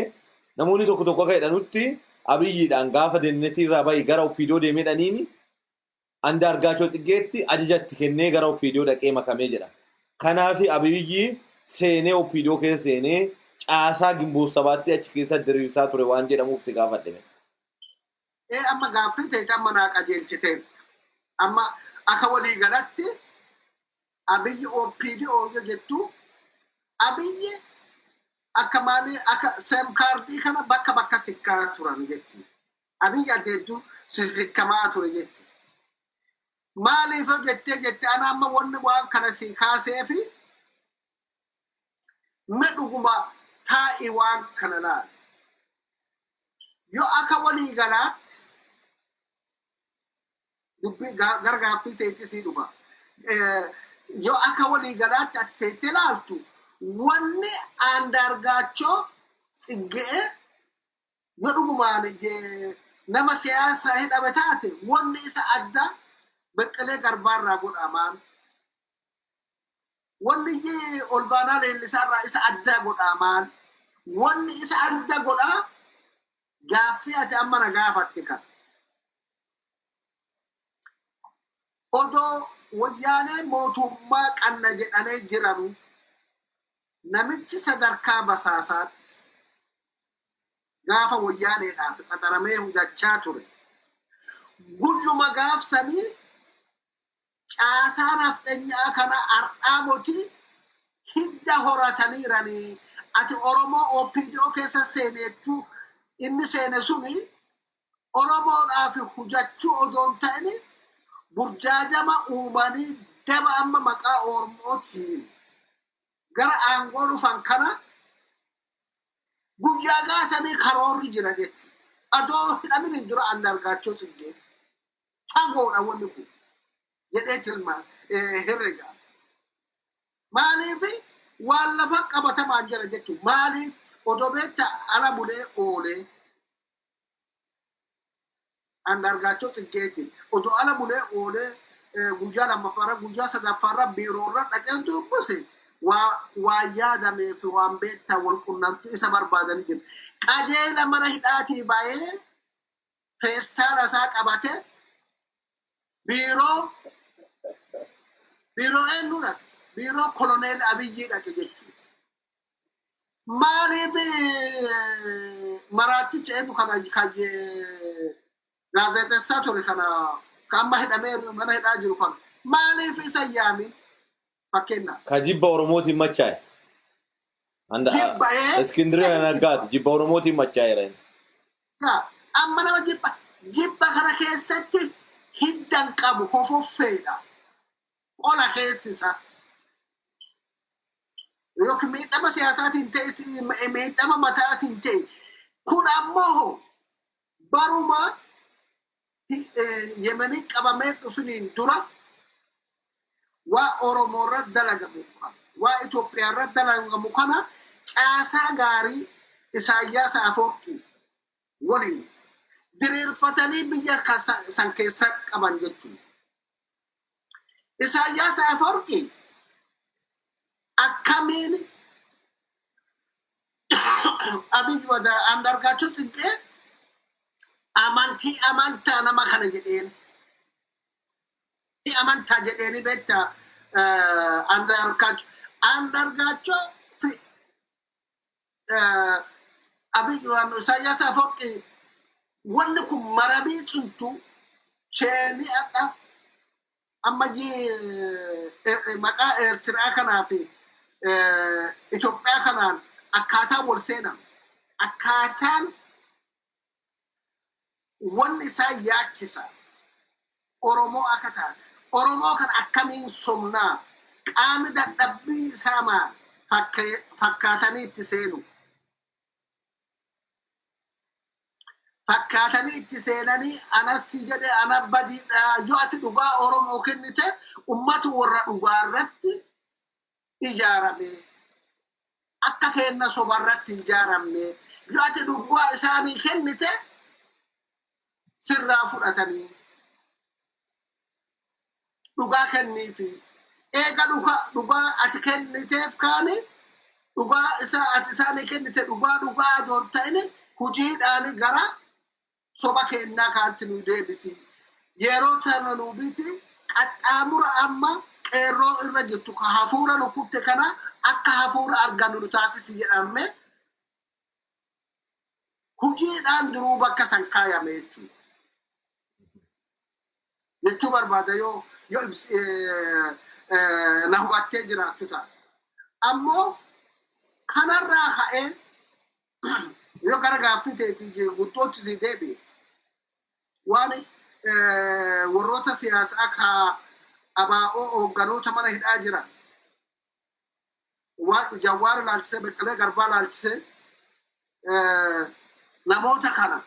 namoonni tokko tokko akka jedhanutti Abiyyiidhaan gaafa deemnetii irraa bahi gara OPDO deemee dhaniini Andaargaachoo Xiggeetti ajajatti kennee gara OPDO dhaqee makamee jedha. Kanaaf Abiyyi seenee OPDO keessa seenee caasaa Ginboot Sabaatti achi keessa diriirsaa ture waan jedhamuuf si gaafadhe. Ee, amma gaaffii ta'e amma naa qajeelchiteerta. Amma akka walii galatti Abiyyi OPDO yoo jettu, Abiyyi akka maalii akka SIM kaardii kana bakka bakka sikkaa turan jechuudha. Abiyyi adda hedduu sissikkamaa ture jechuudha. Maaliif yoo jettee jette, ana amma wanni waan kana si kaasee fi me dhuguma taa'i waan kana laali. Yoo akka walii galaatti dubbii gara gaaffii ta'etti sii dhufa. Yoo akka walii galaatti ati teettee laaltu, wanni Andaargaachoo Tsiggee Yoo dhugumaan nama siyaasaa hidhame taate, wanni isa adda Beqqelee Garbaarraa godhamaan, wanni Olbaanaa Leellisaarraa isa adda godhamaan, wanni isa adda godhaa gaaffii ati amma na gaafatte kana. Odoo Wayyaanee mootummaa qanna jedhanii jiranu, namichi sadarkaa basaasaatti gaafa Wayyaaneedhaaf qaxaramee hojjachaa ture, guyyuma gaafsanii caasaa nafxanyaa kana har'aa hidda horataniiranii. Ati Oromoo OPDO keessa seeneettu, inni seene suni Oromoodhaaf hojjachuu odoo hin ta'in burjaajama uumanii daba amma maqaa Oromootiin gara aangoo dhufan kana guyyaa gaasanii karoorri jira jechuudha. Adoo hidhamin hin dura Andargaachoo Tsiggee fagoodha wanni kun jedhee tilmaan herrega. Maaliif waan lafa qabatamaan jira jechuudha. Maaliif odoo beekta ala bulee oolee Andargaachoo Tsiggeetiin odoo ala bulee oolee, guyyaa lammaffaarra, guyyaa sadaffaarra biiroorra dhaqee dubbise, waa yaadamee fi waan beektaa wal qunnamtii isa barbaadanii jira. Qajeela mana hidhaatii bahee feestaala isaa qabatee biiroo eenyu dhaqe? Biiroo Koloneel Abiyyii dhaqe jechuudha. Maaliif maraatticha eenyu kana kayyee gaazexeessaa ture kana kan amma hidhamee mana hidhaa jiru kana maaliif isa yaamin, fakkeenyaaf? Ka jibba Oromootiin machaa'e. Jibba ee. Iskindiriya Naggaati jibba Oromootiin machaa'eera inni. Amma nama jibba kana keessatti hiddan qabu hofoffeedha. Qola keessisa. Yookiin miidhama siyaasaatiin ta'e, miidhama mataatiin ta'e. Kun ammoo baruma Yemenii qabamee dhufiniin dura waa Oromoo irratti dalagamu kana, waa Itoophiyaa irratti dalagamu kana caasaa gaarii Isaayyaas Afoorqii waliin diriirfatanii biyya san keessa qaban jechuudha. Isaayyaas Afoorqii akkamiin Abiy Andargaachoo Tsiggee amantii amantaa nama kana jedheen amantaa jedheeni beektaa? Andargaachoo fi Abiy Isaayyaas Afoorqii wanni kun marabii cimtu cheenii adha amma maqaa Eertiraa kanaa fi Itoophiyaa kanaan akkaataan wal seenan, akkaataan wanni isaan yaachisa Oromoo akka ta'an, Oromoo kan akkamiin somnaa, qaamni dadhabbii isaa maal fakkaatanii itti seenu, fakkaatanii itti seenanii anassi jedhe ana badiidha, yoo ati dhugaa Oromoo kennite ummatu warra dhugaa irratti ijaarame, akka keenna soba irratti hin ijaaramne, yoo ati dhugaa isaanii kennite sirraa fudhatanii dhugaa kenniifi. Eega dhugaa ati kenniteef kaani dhugaa isaa ati isaanii kennite dhugaa dhugaa adoon ta'in hojiidhaan gara soba kennaa kaanti nu deebisi. Yeroo tana nu biti qaxxaamura amma qeerroo irra jirtu ka hafuura nu kutte kana akka hafuura argannu nu taasisi jedhame hojiidhaan duruu bakka san kaayame jechuudha. Jechuu barbaada yoo na hubattee jiraattu ta'a. Ammoo kanarraa ka'ee yoo gara gaaffii teetii guddootti si deebi'e, waan warroota siyaasaa ka ABO hoogganoota mana hidhaa jiran, waan Jawaar laalchisee, Beqqelee Garbaa laalchisee, namoota kana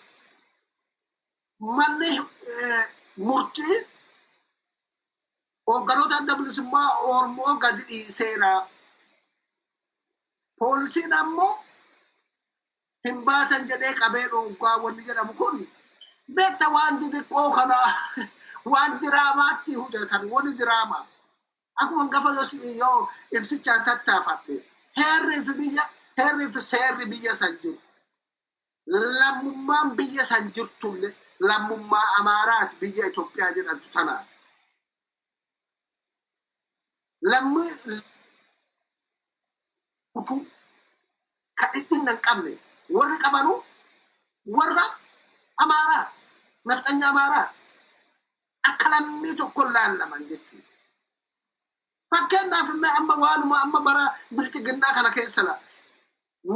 manni murtii hoogganoota Adda Bilisummaa Oromoo gadi dhiiseera. Poolisiin ammoo Hin baatan jedhee qabee dhooggaa wanni jedhamu kun beekta waan xixiqqoo kana waan diraamaatti hojjetan wani diraamaa. Akkuma gafa yoo ibsichaan tattaafadhe heerrii fi biyya heerrii fi seerri biyya san jiru. Lammummaan biyya san jirtullee lammummaa Amaaraati biyya Itoophiyaa jedhamtu tanaa. Lammii utuu ka dhidhinna hin qabne warri qabanu warra Amaaraati. Nafxanya Amaaraati. Akka lammii tokko laallaman jechuudha. Fakkeenyaaf mee amma waanuma amma bara bilchiginnaa kana keessa la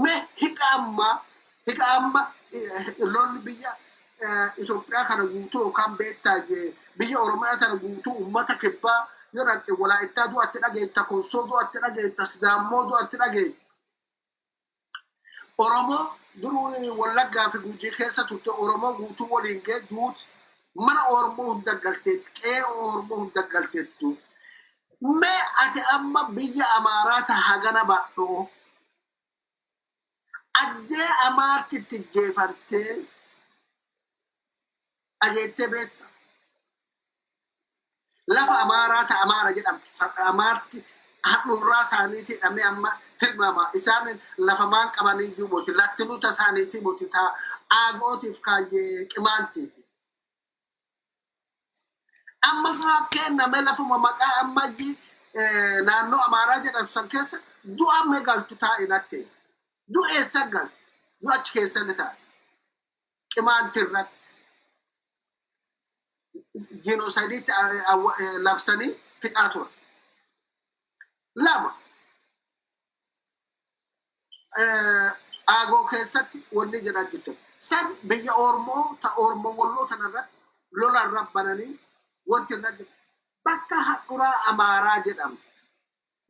mee hiqa amma lolli biyya Itoophiyaa kana guutuu yookaan beektaa biyya Oromiyaa kana guutuu uummata kibbaa yoo dhaqxe Walaayittaa du'atti dhageetta, Konsoo du'atti dhageetta, Sidaamoo du'atti dhageetta. Oromoo duruu Wallaggaa fi Gujii keessa turte Oromoo guutuu waliin ga'e duuti mana Oromoo hunda galteetti, qe'ee Oromoo hunda galteettu. Mee ati amma biyya Amaaraa ta hagana badhoo addee Amaarti itti jeefantee dhageettee beekta. Lafa Amaaraa ta Amaara jedhamtu Amaarti handhuurraa isaaniitii hidhamee amma tilmaama. Isaan lafa maan qabanii iyyuu moti lattinuuta isaaniitii moti ta aagootiif kaayyee qimaantiiti. Amma fakkeenyame lafuma maqaa ammayyi naannoo Amaaraa jedhamtu san keessa du'a mee galtu taa'e natte. Du'a eessa galtu? Du'a achi keessa ni taa'e. Qimaanti irratti. Genocide labsanii fixaa turan. Lama, Aagoo keessatti wanni jedhan jirtu. Sadi, biyya Oromoo ta Oromoo Walloo tana irratti lola irra bananii wanti irra jiru. Bakka handhuraa Amaaraa jedhamu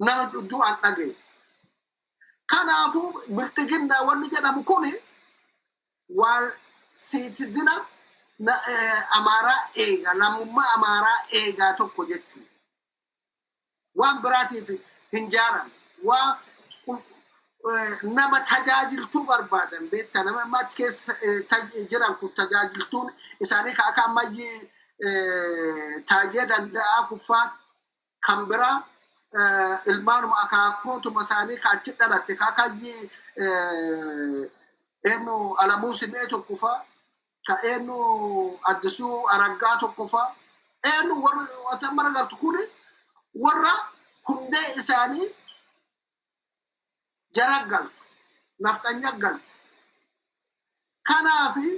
nama du'an dhageenye. Kanaafuu bilxiginnaa wanni jedhamu kuni waan citizen Amaaraa eega, lammummaa Amaaraa eegaa tokko jechuudha. Waan biraatiif hin jaaramne. Waan nama tajaajiltuu barbaadan beektaa nama amma achi keessa jiran kun tajaajiltuun isaanii ka akka ammayyi Taayyee Danda'aa kuffaati kan biraa ilmaanuma akaakootuma isaanii ka achi dhalatte ka akkaayyi eenyu Alamuu Simee tokko faa ka eenyu Addisuu Araggaa tokko faa eenyu warri ati amma agartu kuni warra hundee isaanii jara galtu, nafxanya galtu. Kanaafi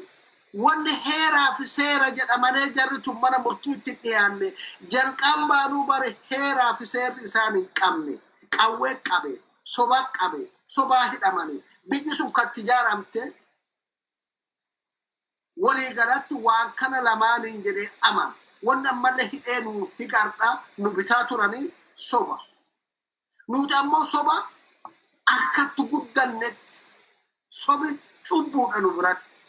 wanni heeraa fi seera jedhamanee jarri tun mana murtiitti dhiyaanne jalqabbaanuu bare heeraa fi seerri isaan hin qabne qawwee qabe, soba qabe, sobaa hidhamanii biyyi sun katti ijaaramte walii galatti waan kana lamaaniin jedhee amana. Wanni ammallee hidhee nu hiqardha nu bitaa turanii soba. Nuti ammoo soba akkatti guddannetti sobi cubbuudha nu biratti.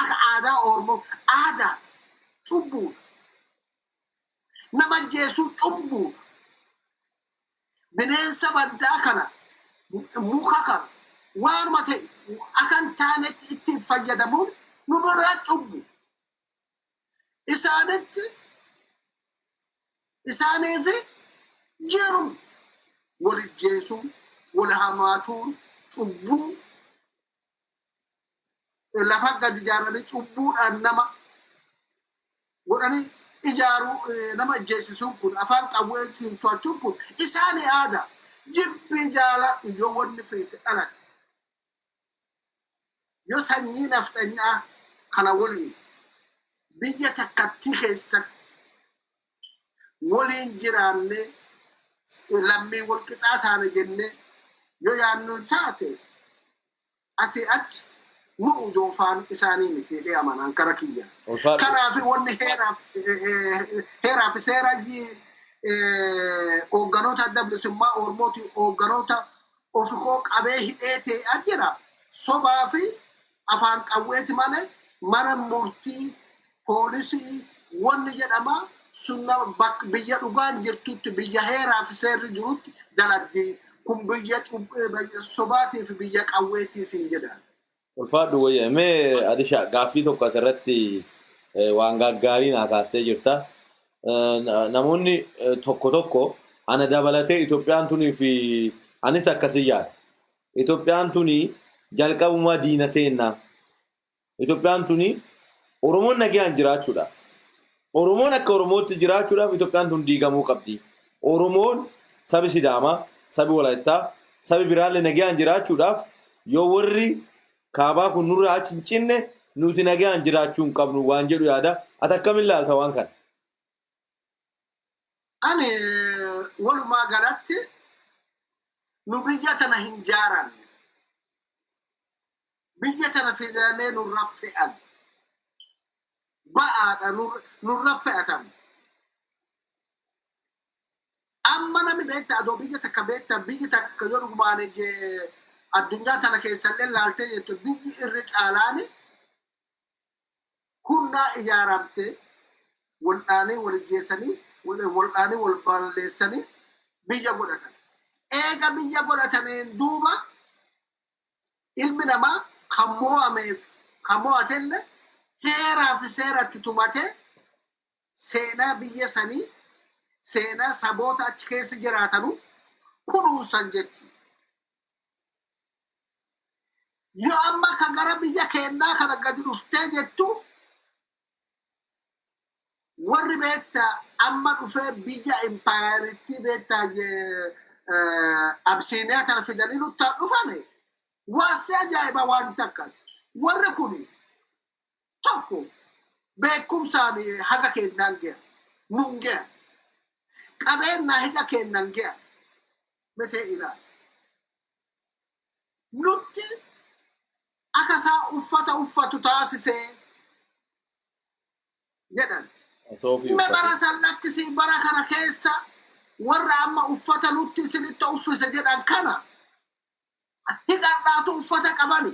Akka aadaa Oromoo aadaa cubbuudha. Nama ajjeesuu cubbuudha. Bineensa baddaa kana, muka kana, waanuma ta'e akka hin taanetti ittiin fayyadamuun nu biraa cubbu. Isaanitti isaaniif jiru wal ijjeesuun, wal hamaatuun, cubbuu lafa gadi ijaaranii cubbuudhaan nama godhanii ijaaruu, nama ijjeesisuun kun afaan qawweetiin to'achuun kun isaanii aadaa. Jibbii jaaladhu yoo wanni feete dhalate. Yoo sanyii nafxanyaa kana waliin biyya takkattii keessatti waliin jiraannee lammii wal qixaa taane jennee yoo yaannu taate asii achi nu udoofaan isaanii miti jedhee amanaan kara kiyya. Ulfaadhu. Kanaaf wanni heeraa fi seera hoogganoota Adda Bilisummaa Oromooti hoogganoota ofikoo qabee hidhee ta'e jira. Sobaa fi afaan qawweeti malee mana murtii poolisii wanni jedhama sun bakka biyya dhugaan jirtutti, biyya heeraa fi seerri jirutti daladdii kun biyya sobaatii fi biyya qawweetii siin jedha. Ulfaadhu wayya. Mee Adisha, gaaffii tokko asirratti waan gaggaarii naa kaastee jirta. Namoonni tokko tokko, ana dabalatee, Itoophiyaan tunii fi anis akkasii yaada. Itoophiyaan tuni jalqabumaa diina teennaa. Itoophiyaan tuni Oromoon nagayaan jiraachuudhaaf, Oromoon akka Oromootti jiraachuudhaaf Itoophiyaan tun diigamuu qabdi. Oromoon, sabi Sidaamaa, sabi Walaayittaa, sabi biraallee nagayaan jiraachuudhaaf yoo warri kaabaa kun nurraa achi hin cinne nuti nagayaan jiraachuu hin qabnu waan jedhu yaada. Ati akkamiin ilaalta waan kana? Ani walumaa galatti nu biyya tana hin jaaranne. Biyya tana fidanii nurra fe'an. Ba'aadha nurra fe'atan. Amma namni beekta adoo biyya takka beekta, biyyi takka yoo dhugumaan addunyaa tana keessallee laaltee jettu, biyyi irri caalaani humnaa ijaaramte waldhaanii wal ijjeessanii, waldhaanii wal balleessanii biyya godhatan. Eega biyya godhataniin duuba ilmi namaa kan mo'ameef kan mo'atellee heeraa fi seeratti tumatee seenaa biyya sanii, seenaa saboota achi keessa jiraatanu kunuunsan jechuudha. Yoo amma kan gara biyya keennaa kana gadi dhuftee jettu, warri beektaa amma dhufee biyya impaayeritti beektaa Absiiniyaa kana fidanii nuttaan dhufame, waasii ajaa'iba waan takka. Warri kun tokko beekumsaan haga kennaan ga'a, nun ga'a. Qabeennaa higa kennan ga'a. Metee ilaala. Nutti akka isaa uffata uffatu taasisee jedhan. Soofii Me uffate. Bara san lakkisii, bara kana keessa warra amma uffata nutti isinitti uffise jedhan kana hiqadhaatu uffata qabani.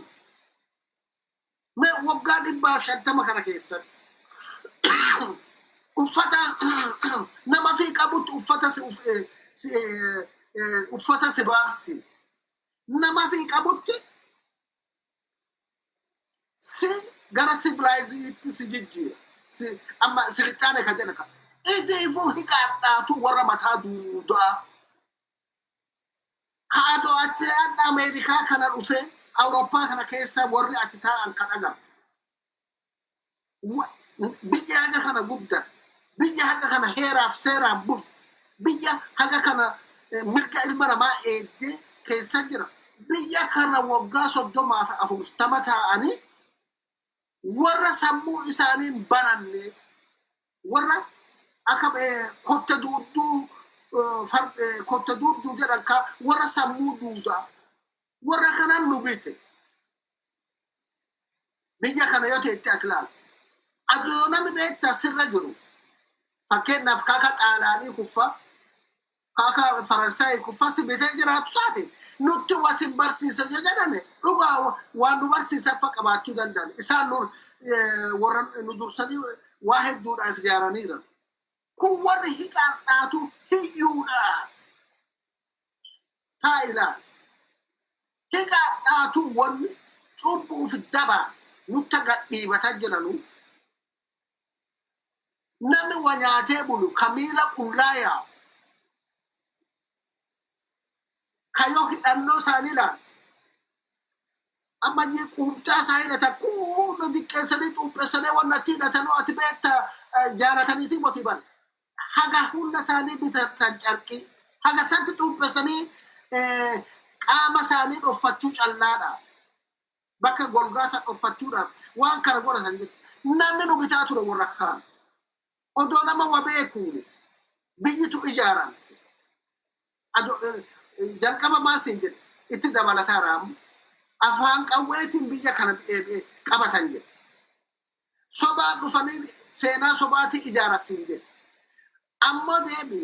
Me waggaa 150 kana keessatti uffata nama fi qabutti uffata si uffata si baarsiisa. Nama fi qabutti si gara civilized si jijjiira. Si amma silixaane ka jedha kan. Ifiifuu hiqaadhaatu warra mataa duudaa. Kaadoo achi adda Ameerikaa kana dhufee Awurooppaa kana keessa warri achi taa'an kan agaru. Biyya haga kana guddatte, biyya haga kana heeraaf seeraan bultu, biyya haga kana mirga ilma namaa eegdee keessa jira. Biyya kana waggaa 30 fi 40 taa'anii warra sammuu isaanii hin baranneef, warra akka kotte duudduu, kotte duudduu jedhan ka warra sammuu duudaa, warra kanan nu bite. Biyya kana yoo ta'e ati ilaalu. Adoo namni beektaa sirra jiru, fakkeenyaaf kaka Xaalaanii kuffaa, kaka Faransaayii kuffaa si bitee jiraatu taate, nutti wasin barsiisa yoo jedhame, dhugaa waan nu barsiisan fa qabaachuu danda'an. Isaan nu warra nu dursanii waa hedduudhaaf ijaaraniira. Kun warri hiqaadhaatu hiyyuudha. Taa ilaali. Hiqaadhaatu wanni cubbuuf dabaa nutta gadhiibata jiranu. Namni wa nyaatee bulu ka miila qullaa yaa'u. Ka yoo hidhannoo isaanii ilaalu. Amma inni quumcaa isaa hidhatan kuuno diqqeessanii xuuphessanii wanna itti hidhatanuu ati beekta jaalataniitii moti bara. Haga humna isaanii bitatan carqii. Haga santi xuuphessanii qaama isaanii dhoffachuu callaadha. Bakka golgaa san dhoffachuudhaaf waan kana godhatan jechuudha. Namni nu bitaa ture warra kaan. Odoo nama wa beekuun biyyitu ijaaramte. Jalqaba maal siin jedhe itti dabalataa raamu afaan qawweetiin biyya kana qabatan jedhe. Sobaan dhufanii seenaa sobaatii ijaara siin jedhe. Ammoo deebi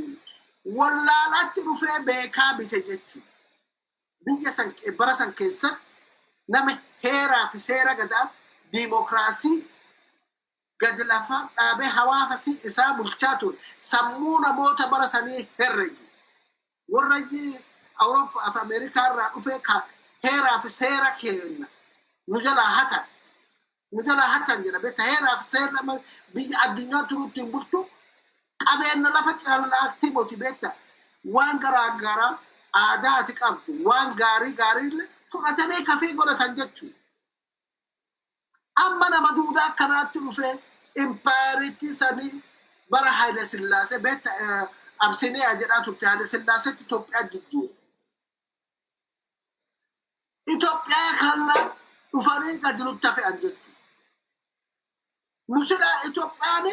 wallaalatti dhufee beekaa bite jechuudha. Biyya san bara san keessatti nama heeraa fi seera gadaa diimokiraasii gadi lafaan dhaabee hawaasa isaa bulchaa ture, sammuu namoota bara sanii herregi. Warra Awurooppaa fi Ameerikaa irraa dhufee ka heeraa fi seera kenna. Nu jalaa hatan. Nu jalaa hatan jedha. Beekta, heeraaf seerri amma biyya addunyaa turuutti hin bultu, qabeenya lafa callaatti moti, beekta, waan garaa garaa aadaa ati qabdu, waan gaarii gaariillee fudhatanii kafii godhatan jechuudha. Amma nama duudaa akkanaatti dhufee impaayeritti sanii bara Haayile Sillaasee, beekta, Absiniyaa jedhaa turte. Haayile Sillaaseetti Itoophiyaa jijjiire. Itoophiyaa kana dhufanii gadi nutti fe'an jechuudha. Nu silaa Itoophiyaan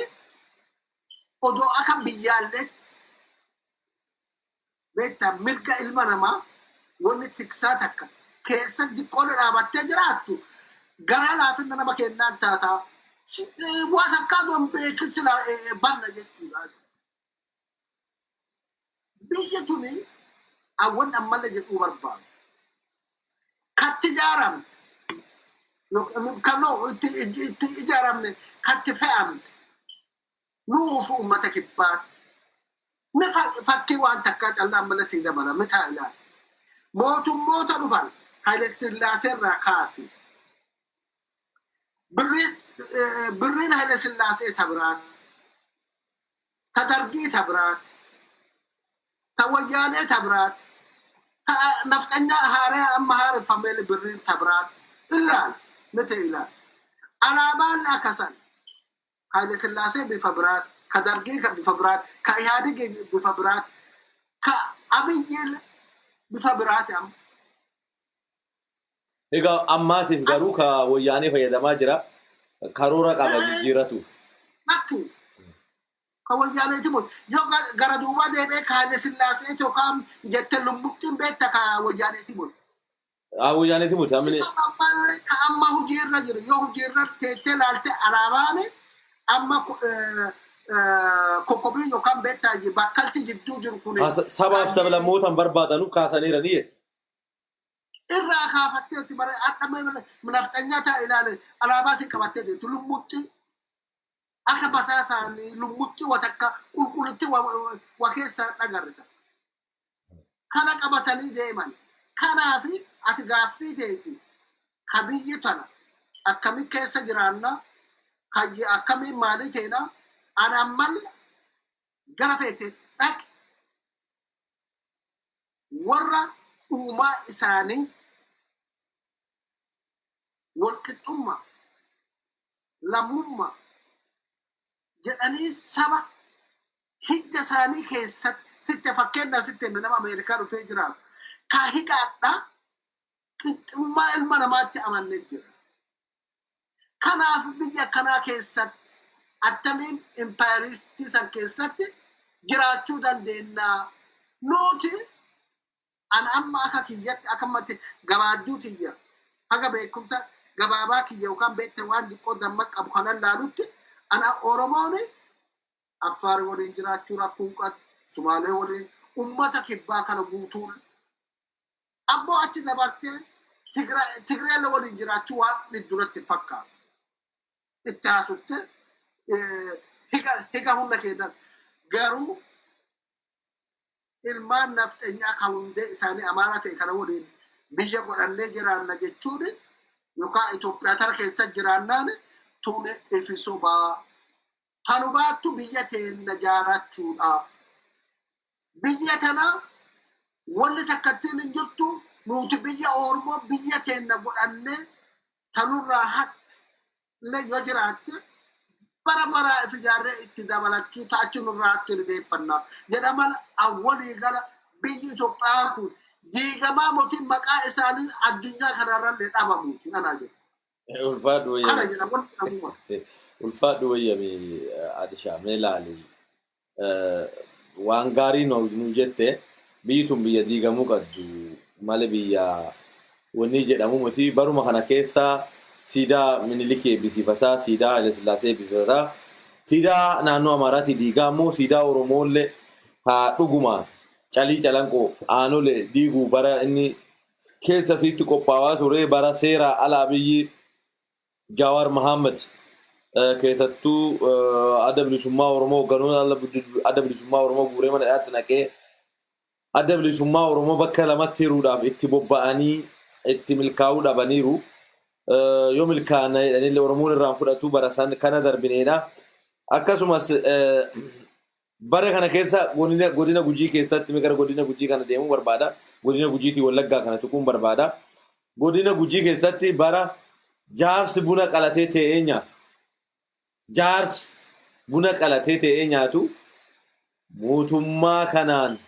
odoo akka biyyaalleetti, beektaa, mirga ilma namaa wanni tiksaa takka keessa xiqqoon dhaabattee jiraattu, garaa laafinna nama kennaan taataa waa takkaa don beekin silaa banna jechuudha. Biyyi tuni awwan ammallee jedhuu barbaadu. Katti ijaaramte, kanoo itti ijaaramne, katti fe'amte nuuf uummata kibbaati. Mi fakkii waan takkaa callaa ammallee sii dabala mitaa ilaali. Mootummoota dhufan Haile Sillaasee irraa kaasi. Birriin Haile Sillaasee ta biraati. Ta Dargii ta biraati. Ta Wayyaanee ta biraati. Ta nafxanyaa haaraa amma haareffamee birriin ta biraati. Ilaali, miti ilaali. Alaabaan akkasan. Haile Sillaasee bifa biraati. Ka Dargii ka bifa biraati. Ka Ihaadig bifa biraati. Ka Abiyyi bifa biraati amma. Egaa ammaatiif garuu ka Wayyaanee fayyadamaa jira. Karoora qaba jijjiirratuuf. Lakki. Ka Wayyaaneeti moo yoo gara duubaa deebi'ee ka Haile Sillaasee yookaan jette lummuxxiin, beekta, ka Wayyaaneeti moo. Haa, Wayyaaneeti moti amni. Sisa ammallee ka amma hojiirra jiru, yoo hojiirra teettee ilaalte, alaabaan amma kokkobii yookaan, beektaa, bakkalchi jidduu jiru kun. Sabaaf sablammootaan barbaadanu kaasaniiranii jedhe. Irraa kaafatteetti bara hadha nafxanyaa ta'a ilaale, alaabaa si qabattee deemtu lummuxxi akka mataa isaanii lummuxxi watakka qulqullutti wa keessaa dhagarrita. Kana qabatanii deeman. Kanaaf ati gaaffii teeti ka biyyi tana akkami keessa jiraanna, kayyi akkamiin maalii teena, ana ammal gara feete dhaqi, warra uumaa isaanii walqixxummaa, lammummaa jedhanii saba hidda isaanii keessatti sitte, fakkeenya sitte hime, nama Ameerikaa dhufee jiraatu ka hiqaadha qixxummaa ilma namaatti amannee jira. Kanaaf biyya akkanaa keessatti attamiin impaayiristii san keessatti jiraachuu dandeenya? Nuti ana amma akka kiyyatti, akka ammatti gabaadduu tiyya, haga beekumsa gabaabaa kiyya yookaan, beekte, waan xiqqoo damma qabu kanan laalutti, ana Oromoon Affaar waliin jiraachuu rakkoo qabu, Sumaalee waliin, ummata kibbaa kana guutuun abboo achi dabartee Tigreella waliin jiraachuu waan duratti fakkaatu. Itti haasutte higa humna kennan garuu ilmaan nafxeenyaa kan hundee isaanii Amaaraa ta'e kana waliin biyya godhannee jiraanna jechuun yookaan Itoophiyaa tana keessa jiraannaan tuni ifi sobaa. Tanubaattu biyya teenna jaarachuudha. Biyya tana wanni takka ittiin hin jirtu, nuti biyya Oromoo biyya teenna godhannee tanurraa hatti illee yoo jiraatte bara baraa if ijaarree itti dabalachuu ta'achi nurraa hatti deeffannaa jedhaman. Awwalii gara biyyi Itoophiyaa kun diigamaa mootiin maqaa isaanii addunyaa kanarrallee dhabamuuti anaa jedhu. Ulfaadhu Kana wayyame. jedha wanti dhabuma. Ulfaadhu wayyame, Adishaa, mee ilaali. Waan gaarii nu jette, biyyi tun biyya diigamuu qabdu malee biyya wanni jedhamu miti. Baruma kana keessa siidaa Minilikii eebbisiifataa, siidaa Haile Sillaasee eebbisiifataa, siidaa naannoo Amaaraatii diigaa immoo siidaa Oromoollee haa dhuguma Calii Calanqoo Aanolee diiguu bara inni keessa fiitti qophaawaa ture, bara seeraa ala Abiyyi Jawaar Mohaammed keessattuu Adda Bilisummaa Oromoo, hogganoota Adda Bilisummaa Oromoo guuree mana hidhaatti naqee, Adda Bilisummaa Oromoo bakka lamatti hiruudhaaf itti bobba'anii itti milkaa'uu dhabaniiru. Yoo milkaa'ana jedhanillee Oromoon irraan fudhatu bara san kana darbineedha. Akkasumas bara kana keessa godina Gujii keessatti gara godina Gujii kana deemuu barbaada. Godina Gujiitii Wallaggaa kana tuquun barbaada. Godina Gujii keessatti bara jaarsi buna qalatee ta'ee nyaatu. Jaarsi buna qalatee ta'ee nyaatu mootummaa kanaan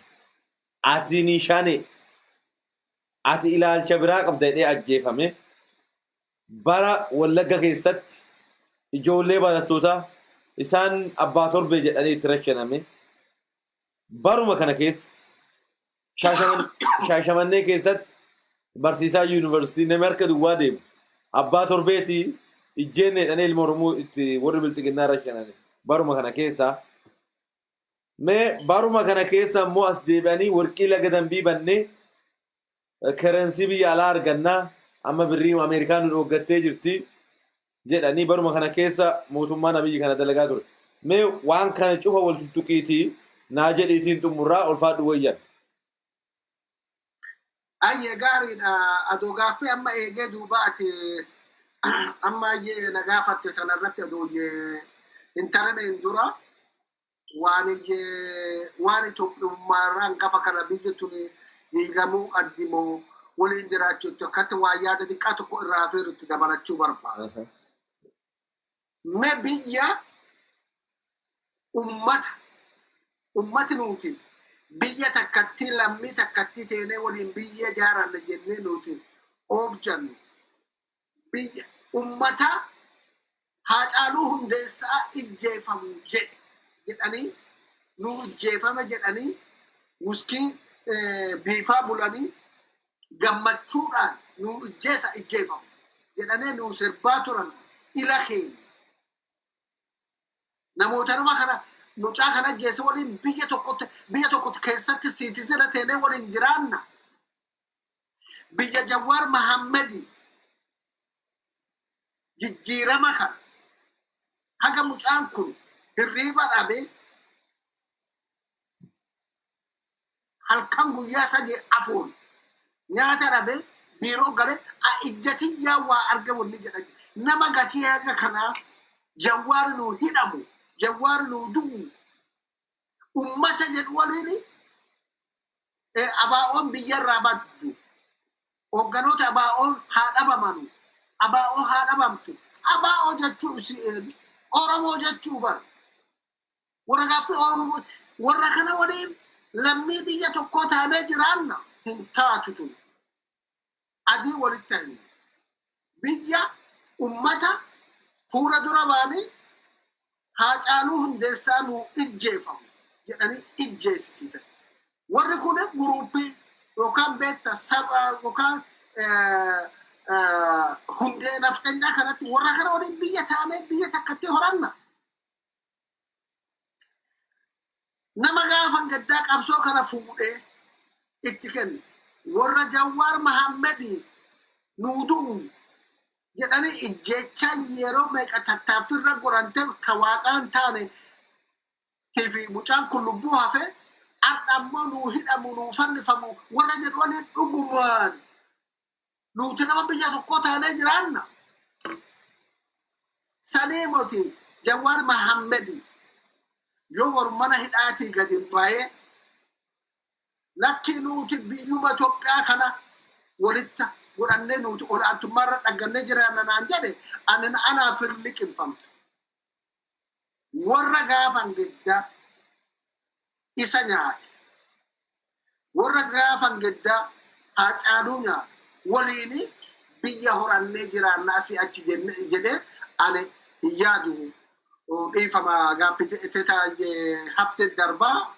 ati ni shane, ati ilaalcha biraa qabda jedhee ajjeefame. Bara Wallagga keessatti ijoollee barattootaa isaan abbaa torbee jedhanii itti rashaname. Baruma kana keessa Shaashamannee keessatti barsiisaa yuunivarsiitii namni harka duwwaa deemu abbaa torbeetii ijjeenne jedhanii ilma Oromoo itti warri biltsiginnaa rashaname. Baruma kana keessa mee baruma kana keessa immoo as deebi'anii warqii laga dambii bannee kerensii biyya alaa argannaa, amma birrii Ameerikaa nu dhooggattee jirti jedhanii baruma kana keessa mootummaan Abiyyi kana dalagaa ture. Mee waan kana cufa wal tuttuqiitii naa jedhiitiin xumurraa, ulfaadhu wayyan. Ayyee, gaariidha. Adoo gaaffii amma eegee duuba ati amma ayyee na gaafatte sanarratti adoo hin taraneen dura waan iyyee waan Itoophiyummaarraa hangafa kana biyyi tuni diigamuu qabdi moo waliin jiraachuu akkatti waa yaada xiqqaa tokko irraa hafeeru itti dabalachuu barbaada. Mee biyya ummati nuti biyya takkattii lammii takkattii teenee waliin biyya ijaaranna jennee nuti oobjannu, biyya ummata Haacaaluu Hundeessaa ijjeefamu jedhe jedhanii, nu ijjeefame jedhanii wuskii biifaa bulanii gammachuudhaan nu ijjeesa ijjeefamu jedhanii nu sirbaa turan ila keenya. Namootanuma kana mucaa kana ajjeese waliin biyya tokkotti keessatti citizen teenee waliin jiraanna. Biyya Jawaar Mahammadi jijjiirama kana haga mucaan kun hirriiba dhabee halkan guyyaa sadii afuun nyaata dhabee biiroo galee ijjatiyyaa waa arge wanni jedha nama gatii haga kanaa Jawaar nu hidhamu, Jawaar nu du'u ummata jedhu waliin abaa'oon biyyarraa baddu, hoogganoota abaa'oon haa dhabamanu, abaa'oo haa dhabamtu. Abaa'oo jechuu isi Oromoo jechuu bar warra gaaffii Oromoo warra kana waliin lammii biyya tokkoo taanee jiraanna hin taatu. Tun adii walitti hin biyya ummata fuula dura baanii Haacaaluu Hundeessaa nu ijjeefamu jedhanii ijjeesisiisan. Warri kun guruuppii yookaan beekta saba yookaan hundee nafxanyaa kanatti warra kana waliin biyya taanee biyya takkatti horanna. Nama gaafa gaddaa qabsoo kana fuudhee itti kennu warra Jawaar Mahammedii nuu du'u jedhanii ijjeechaa yeroo meeqa tattaaffirra godhantee ta waaqaan taane fi mucaan kun lubbuu hafe, har'a ammoo nuu hidhamu, nuu fannifamu warra jedhu waliin dhugumaan nuti nama biyya tokkoo taanee jiraanna. Sanii moti Jawaar Mahammedi yoo boru mana hidhaatii gadi bahee lakki nuti biyyuma Itoophiyaa kana walitti godhannee nuti olaantummaarra dhaggannee jiraanna naan jedhe, ani anaaf hin liqimfamtu. Warra gaafan geddaa isa nyaate, warra gaafan geddaa Haacaaluu nyaate waliin biyya horannee jiraanna asii achi jedhee ani hin yaadu. Dhiifama, gaaffii hafte darbaa.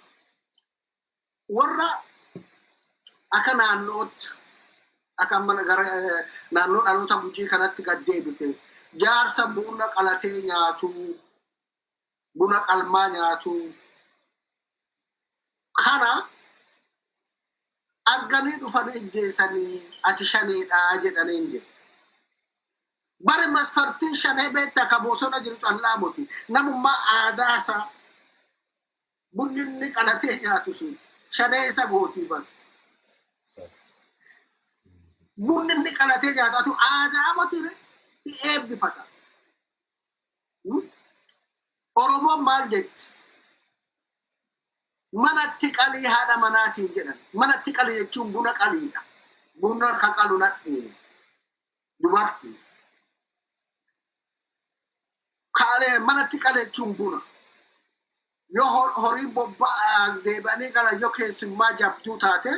Warra akka naannootti akka amma gara naannoo dhaloota Gujii kanatti gad deebite, jaarsa buna qalatee nyaatu, buna qalmaa nyaatu kana arganii dhufanii ijjeessanii ati shaneedha jedhanii hin jedhu. Bari masfartiin shanee beektaa ka bosona jiru callaa moti. Namummaa aadaa isaa bunni inni qalatee nyaatu sun shanee isa gootii bar. Bunni inni qalatee nyaatu atu aadaa moti re. Eebbifata. Oromoon maal jetti? Manatti qalii haadha manaatiin jedhan. Manatti qalii jechuun buna qaliidha. Buna ka qalu nadhiin. Dubartii. Kaalee manatti qale jechuun buna. Yoo horii bobba'aa deebi'anii qalan, yoo keessummaa jabduu taate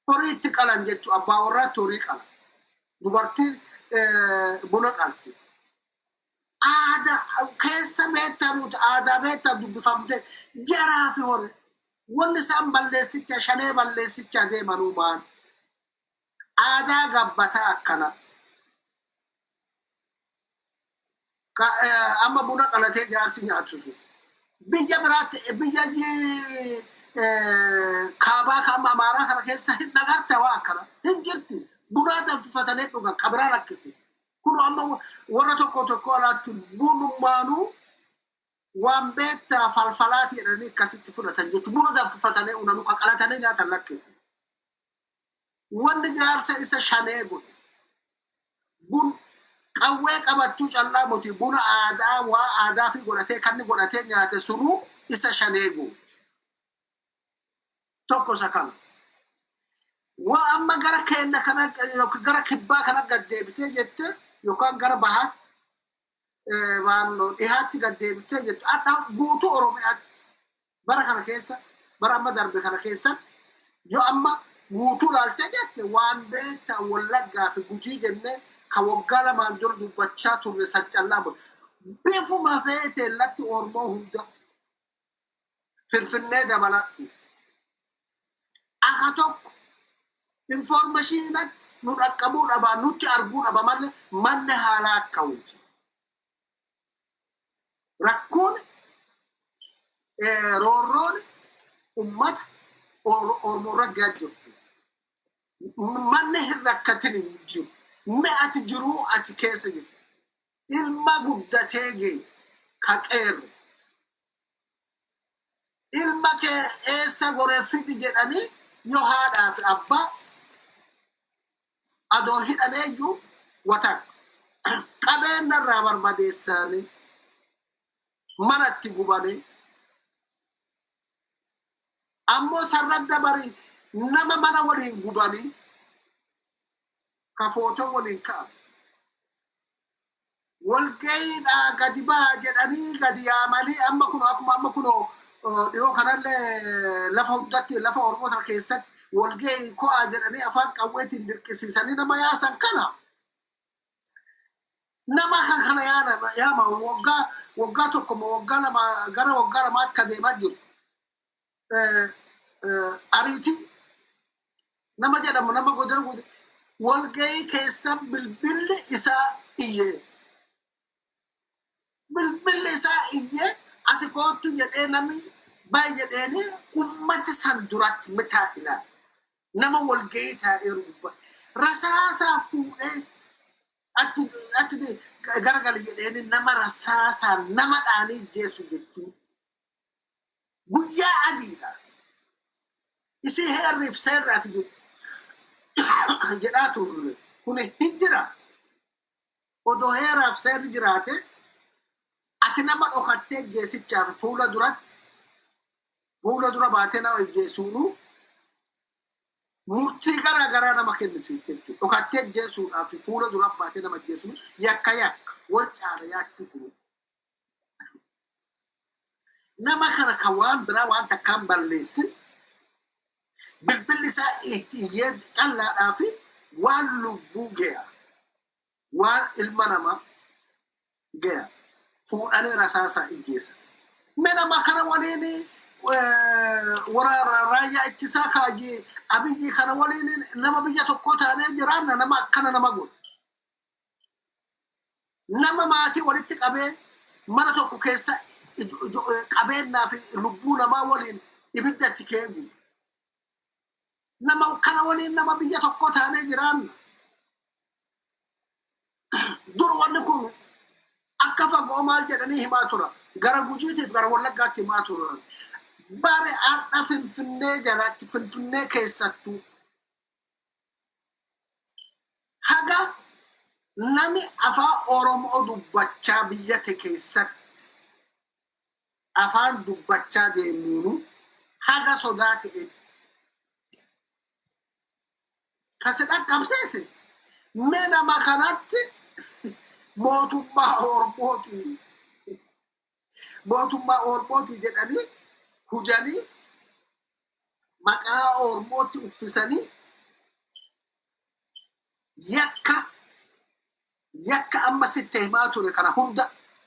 horii itti qalan jechuudha. Abbaa warraatti horii qala. Dubartiin buna qalti. Aadaa keessa beektaa nuti aadaa beektaa dubbifamte jaraa fi horii. Wanni isaan balleessicha shanee balleessicha deemanuu maal? Aadaa gabbataa akkana. Amma buna qalatee jaarsi nyaatu sun. Biyya biraatti, biyya kaabaa kan amma Amaaraa kana keessa hin dhagarte, waa akkana hin jirti. Bunaa danfifatanii dhugan ka biraa lakkisi. Kun amma warra tokko tokko alaatti bunummaanuu waan beektaa falfalaati jedhanii akkasitti fudhatan jechuudha. Buna danfifatanii unanuu ka qalatanii nyaatan lakkisi. Wanni jaarsa isa shanee godhe bun qawwee qabachuu callaa miti, buna aadaa waa aadaa fi godhatee kan inni godhatee nyaate sunuu isa shanee gooti. Tokko isa kana. Waa amma gara keenna kana yookiin gara kibbaa kana gad deebitee jette yookaan gara bahaatti, waan dhihaatti gad deebitee jettu, adda guutuu Oromiyaatti bara kana keessa, bara amma darbe kana keessa, yoo amma guutuu laaltee jette, waan beektaa Wallaggaa fi Gujii jennee ka waggaa 2n dura dubbachaa turre san callaa miti. Bifuma feeteen latti Oromoo hunda Finfinnee dabaladhu. Aka tokko informationatti nu dhaqqabuu dhabaa, nutti arguu dhaba malee manni haala akkawuti. Rakkoon, roorroon ummata Oromoo irra gahaa jirtu. Manni hin rakkatin hin jiru. Mi'a ati jiruu ati keessa jirtu. Ilma guddatee ga'e ka qeerru. Ilma kee eessa goree fidi jedhanii yoo haadhaa fi abbaa adoo hidhaneeyyuu watan qabeenya irraa barbadeessanii manatti gubanii, ammoo sarara dabarii nama mana waliin gubanii ka footoo waliin ka'an. Walga'iidhaa gadi ba'a jedhanii gadi yaamanii, amma kun akkuma amma kunoo dhiyoo kanallee lafa hundatti, lafa Oromoota keessatti walga'ii ko'aa jedhanii afaan qawweetiin dirqisiisanii nama yaasan kana. Nama kan kana yaama waggaa waggaa 1 moo waggaa 2, gara waggaa 2tti ka deemaa jiru. Ariitii nama jedhamu, nama godina godina walga'ii keessa bilbilli isaa iyyee, bilbilli isaa iyyee, asi koottu jedhee namni baay'ee jedheeni ummati san duratti mitaa ilaala. Nama walga'ii taa'eeru gubbaa rasaasaa fuudhee achi achi garagali jedheeni nama rasaasaa nama dhaanii jeessu jechuun guyyaa adiidha. Isii heerriif seerri ati jiru jedhaa turre kun hin jira. Odoo heeraaf seerri jiraate, ati nama dhokattee jeesichaaf fuula duratti, fuula dura baatee nama ijjeesuunu murtii garaa garaa nama kennisiifte jechuudha. Dhokattee jeesuudhaaf fuula dura baatee nama jeesuun yakka yakka wal caala yaachuu kun. Nama kana kan waan biraa waan takkaan balleessin bilbilli isaa itti iyyee callaadhaa fi waan lubbuu gaya, waan ilma namaa gaya fuudhanii rasaasaa ijjeessan. Mee nama kana waliin warra raayyaa ittisaa kaajii Abiyyi kana waliin nama biyya tokkoo taanee jiraanna, nama akkana nama godhu. Nama maatii walitti qabee mana tokko keessa qabeennaa fi lubbuu namaa waliin ibidda itti keegu. Nama kana waliin nama biyya tokko taanee jiraanna. Dur wanni kun akka fagoo maal jedhanii himaa turan. Gara Gujiitiif gara Wallaggaatti himaa turan. Bare har'a Finfinnee jalatti, Finfinnee keessattuu haga Nami afaan Oromoo dubbachaa biyya te keessatti afaan dubbachaa deemuunu haga sodaa ta'etti. Kasi dhaqqabsiise mee nama kanatti mootummaa Oromooti. Mootummaa Oromooti jedhanii hujanii maqaa Oromootti uffisanii yakka amma sitti himaa ture kana hunda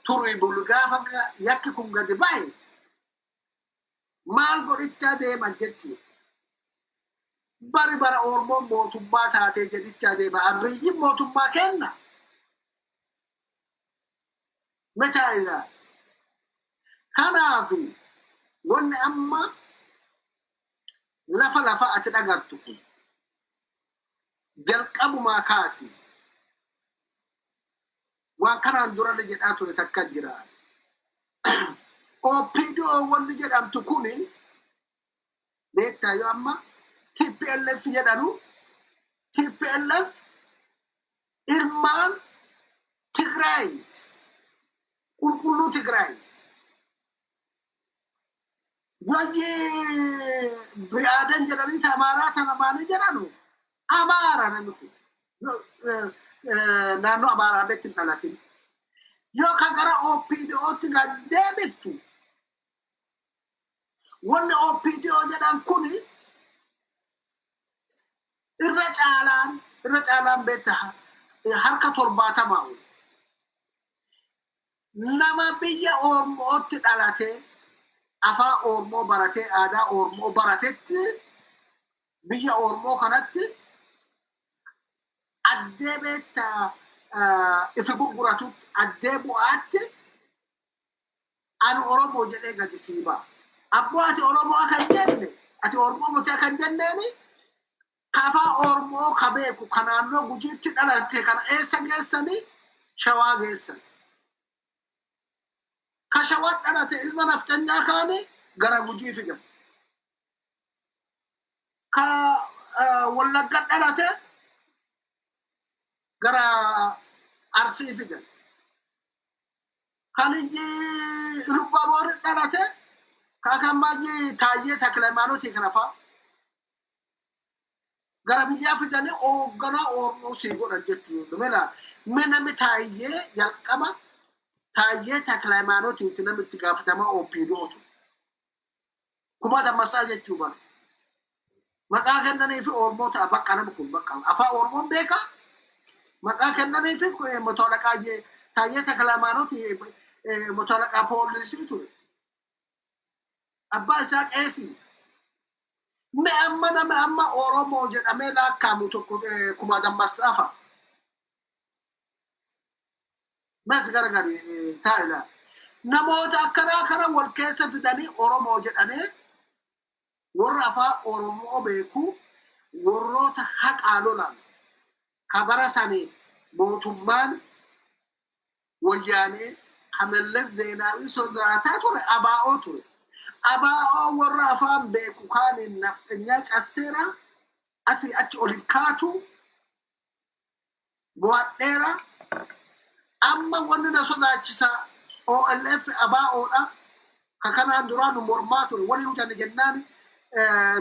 turii bulu gaafa yakki kun gadi bahe maal godhichaa deeman jechuudha. Bari bara Oromoon mootummaa taatee jedhichaa deema. Abiyyi mootummaa kenna. Metaa ilaala. Kanaaf wanni amma lafa ati dhagartu kun jalqabumaa kaasi. Waan kanaan durana jedhaa ture takka jira. OPDO wanni jedhamtu kuni beektaa yoo amma TPLF jedhanu, TPLF ilmaan Tigraayiti. Qulqulluu Tigraayiti. Wayyee Bi'aadan jedhanii Amaaraa tana maanii jedhanu, Amaara namni kun. Naannoo Amaaraalleetti hin dhalatin. Yoo kan gara OPDOtti gad deebittu, wanni OPDO jedhan kuni irra caalaan beekta harka 70 ol. Nama biyya Oromootti dhalatee, afaan Oromoo baratee, aadaa Oromoo baratetti, biyya Oromoo kanatti addee beektaa ifi gurguratutti, addee bu'aatti ani Oromoo jedhee gadi sii ba'a. Abboo, ati Oromoo akka hin jenne, ati Oromoo miti akka hin jenneeni, ka afaan Oromoo ka beeku, ka naannoo Gujiitti dhalate kana eessa geessanii? Shawaa geessan. Ka Shawaa dhalate ilma nafxanyaa kaanii gara Gujii fidan. Ka Wallagga dhalate gara Arsii fidan. Kan Ilubbaaboorii dhalate ka akkammaayyi Taayyee Takilamaanotii kana fa'a. Gara biyyaa fidanii hoogganaa Oromoo sii godhan jechuudha. Mela mee namni Taayyee jalqaba Taayyee Takilamaanotiiti namni itti gaafatamaa OPDOtu. Kuma Dammasaa jechuu bara. Maqaa kennanii fi Oromoo ta'a bakka namni kun bakka afaan Oromoon beekaa. Maqaa kennanii fi motolaqaa Taayyee Takilamaanotii motolaqaa poolisii ture. Abbaa isaa qeesii. Me amma nama amma Oromoo jedhamee laakkaamu tokko Kuma Dammassaa fa'a. Mes gargari taa'ila. Namoota akkanaa kana wal keessa fidanii Oromoo jedhanii warra afaan Oromoo beeku, warroota haqaa lolan, ka bara sanii mootummaan Wayyaanee ka Mallas Zeenaawii sodaataa ture ABO ture. ABO warra afaan beeku kaaniin nafxanyaa casseera, asii achi ol hin kaatu, mo'adheera. Amma wanni na sodaachisa OLF ABOdha. Ka kanaan duraa nu mormaa ture walii hujanne jennaan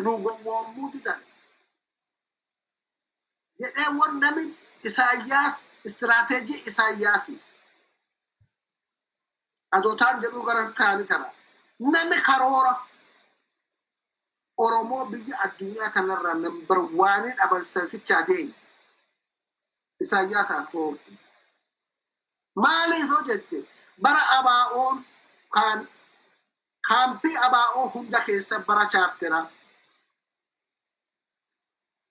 nu gowwoomuu didan. Jedhee wan nami Isaayyaas istiraateejii Isaayyaasi. Adootaan jedhuu gara taani tana. Nami karoora Oromoo biyya addunyaa kanarraa number one dhabansiisichaa deemu Isaayyaas Afwerqi. Maaliif yoo jette, bara ABO'n kan kaampii ABO hunda keessa bara chaarteraa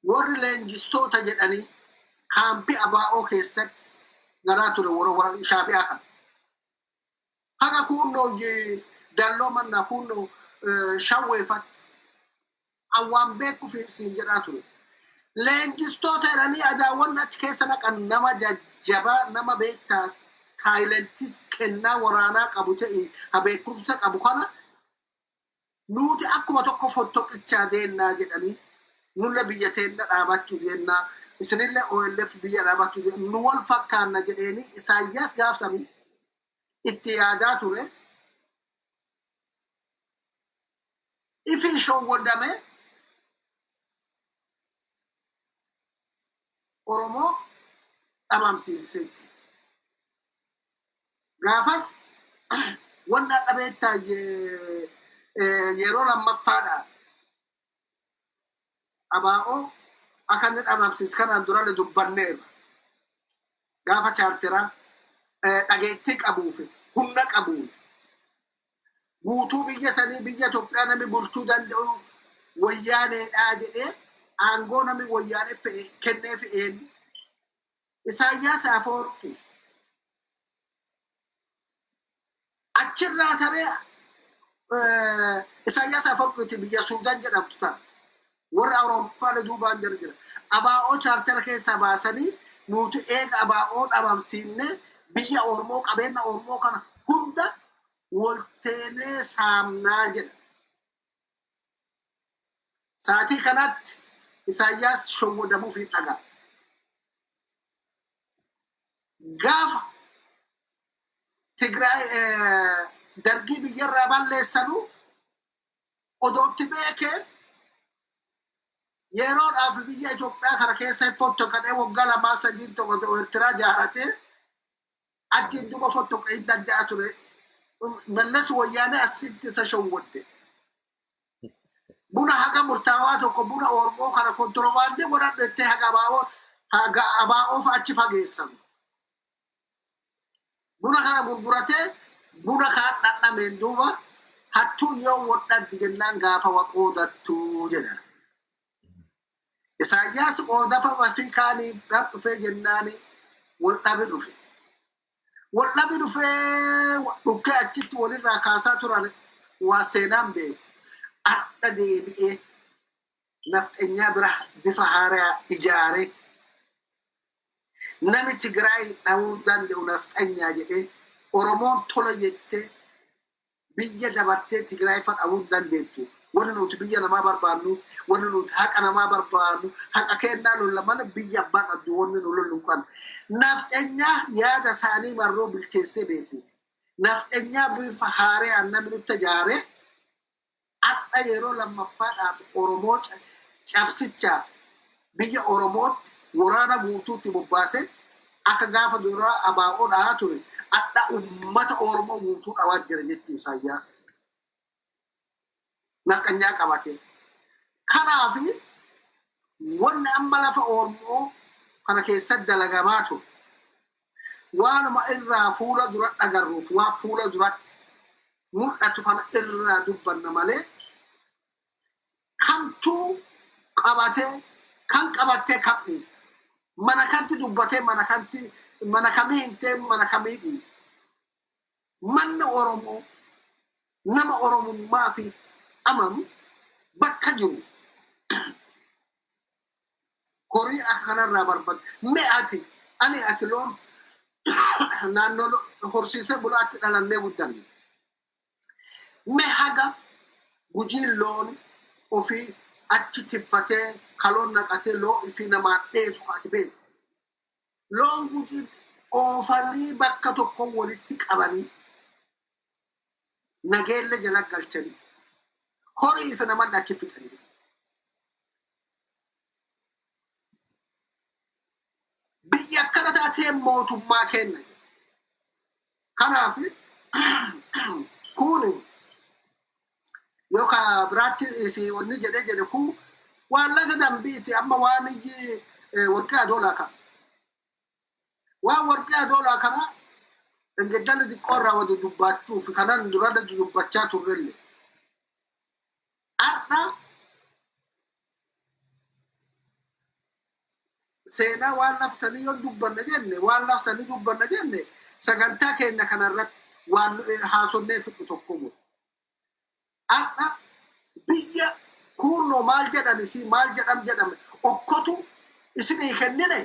warri leenjistoota jedhanii kaampii ABO keessatti garaa ture warra Shaabi'aa kana. Haga kunnoo dalloo mannaa kunnoo shawweefatti awwaan beeku siin jedhaa ture. Leenjistoota jedhanii adaawwan achi keessa naqan nama jajjabaa, nama beektaa taayilentii kennaa waraanaa qabu ta'e, ha beekumsa qabu kana nuti akkuma tokko fottoqichaa deennaa jedhanii, nulla biyya teenna dhaabachuu deennaa. Isinillee OLF biyya dhaabachuu nu wal fakkaanna jedheeni Isaayyaas gaafsan itti yaadaa ture. Ifin showwadame Oromoo dhabamsiisetti. Gaafas wanna dhabeettaa yeroo lammaffaadha. Abaa'oo akka inni dhabamsiise kanaan durallee dubbanneerra. Gaafa chaarteraa dhageettii qabuuf humna qabuun guutuu biyya sanii, biyya Itoophiyaa namni bulchuu danda'u wayyaaneedhaa jedhee aangoo namni wayyaanee kenneef eenyu? Isaayyaas Afawarqii. Achirraa taree Isaayyaas Afawarqiiti biyya Suudaan jedhamtu ta'a. Warra Awurooppaalee duubaan jala jira. Abaa'oo chaartera keessaa baasanii nuti eega abaa'oo dhabamsiifnee biyya Oromoo, qabeenya Oromoo kana hunda walteenee saamnaa jedha. Saatii kanatti Isaayyaas showwadamuuf hin dhagaa. Gaafa Tigraay dargii biyyarraa balleessanu odootti beekee yeroodhaaf biyya Itoophiyaa kana keessa fottoqadhee waggaa 2 3 tokko Eertiraa jaaratee achiin duuba fottoqee hin danda'a ture. Mallas wayyaanee asitti isa showwadde. Buna haga murtaawaa tokko buna Oromoo kana kontirobaandii godhadhettee haga abaa'oo achi fageessan. Buna kana gurguratee buna kaan dhandhameen duuba hattuu yoo wodhaddi jennaan gaafa waqoodattuu jedha. Isaayyaas qoodafa fi kaanii dhufee jennaani wal dhabi dhufe. Wal dhabi dhufee dhukkee achitti walirraa kaasaa turan waa seenaan beeku. Adda deebi'ee nafxenyaa bira bifa haaraa ijaaree nami Tigraay dhawuu danda'u nafxanyaa jedhee Oromoon tola jettee biyya dabartee Tigraay fa dhawuu hin dandeettu. Wanni nuti biyya namaa barbaannu, wanni nuti haqa namaa barbaannu, haqa kennaa lolla mana biyya abbaan addu wanni nu lollu kan. Nafxanyaa yaada isaanii marroo bilcheessee beeku. Nafxanyaa bifa haaraan namni nutti ijaaree har'a yeroo lammaffaadhaaf Oromoo cabsichaaf biyya Oromootti waraana guutuutti bobbaasee akka gaafa duraa abaa'oo dhahaa ture adda uummata Oromoo guutuu dhawaa jira jechuu Isaayyaas. Nafxanyaa qabatee. Kanaaf wanni amma lafa Oromoo kana keessatti dalagamaa ture waanuma irraa fuula dura dhagarruuf waan fuula duratti mul'atu kana irraa dubbanna malee kamtuu qabatee kan qabattee kam dhiibta. Mana kanti dubbatee mana kanti mana kamii hin ta'e mana kamii dhiibta. Manni Oromoo nama Oromummaa fi amanu bakka jiru horii akka kanarraa barbaadu. Mee ati ani ati loon naannoo horsiisee bulaatti dhalannee guddanne. Mee haga Gujiin loon ofii achi tiffatee kaloon naqatee loon ifii namaan dheetu ati beektu. Loon Gujii oofanii bakka tokko walitti qabanii nageelle jala galchanii horii fi naman achi fixanii. Biyya akkana taatee mootummaa kenna. Kanaaf kun yookaan biraatti isi wanni jedhee jedhe kun waan laga dambiiti, amma waan iyyi warqee adoolaa kana. Waan warqee adoolaa kana engeddalli xiqqoo irraa wadi dubbachuuf kanan dura dubbachaa turrellee. Har'a seenaa waan labsanii yoo dubbanna jenne, waan labsanii dubbanna jenne, sagantaa keenya kanarratti waan haasonnee fixu tokko muru. Har'a biyya kunnoo maal jedhan isii maal jedham jedhame okkotu isinii kennine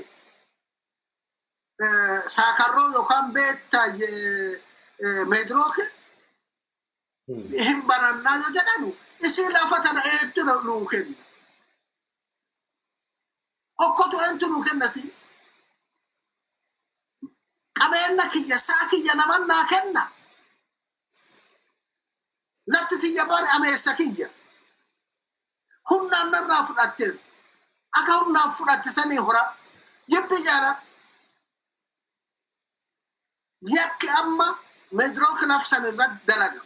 saakarroo yookaan beektaa meedirook hin barannaa yoo jedhanu isii lafa tana eettu nuu kenna. Okkotu eentu nuu kennasi? Qabeenya kiyya saa kiyya naman naa kenna. Lafti tiyya bari ameessa kiyya. Humnaan narraa fudhatteerti. Akka humnaan fudhatte sanii horadhu. Jibbi jaaladhu. Yakki amma Meedirook lafsan irratti dalagama.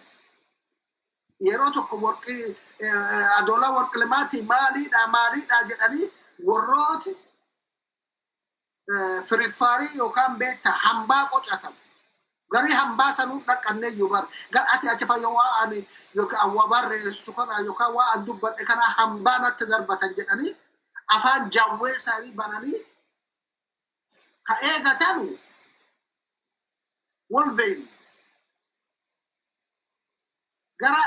Yeroo tokko warqii adoolaa warqi limaatii maaliidha maaliidha jedhanii warrooti firiffaarii yookaan beekta hambaa qocatan. Garii hambaa sanuu dhaqqannee iyyuu bar. Gar asii achi fayyoo waa ani yookaan awwa barreessu kana yookaan waa an dubbadhe kana hambaa natti darbatan jedhanii afaan jawwee isaanii bananii ka eegatanu wal beeynu. Gara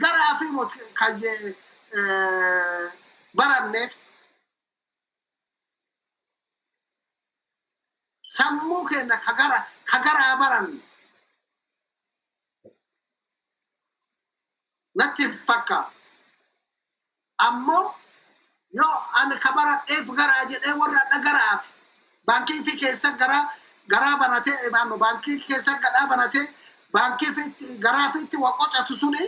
garaa fi kan baranneef sammuu keenya ka garaa baranne natti hin fakkaatu. Ammoo yoo ani ka baradheef garaa jedhee warra adda garaaf baankii fi keessa garaa garaa banatee imaamno baankii keessa gadhaa banatee baankii fi garaa fi itti waqocatu suni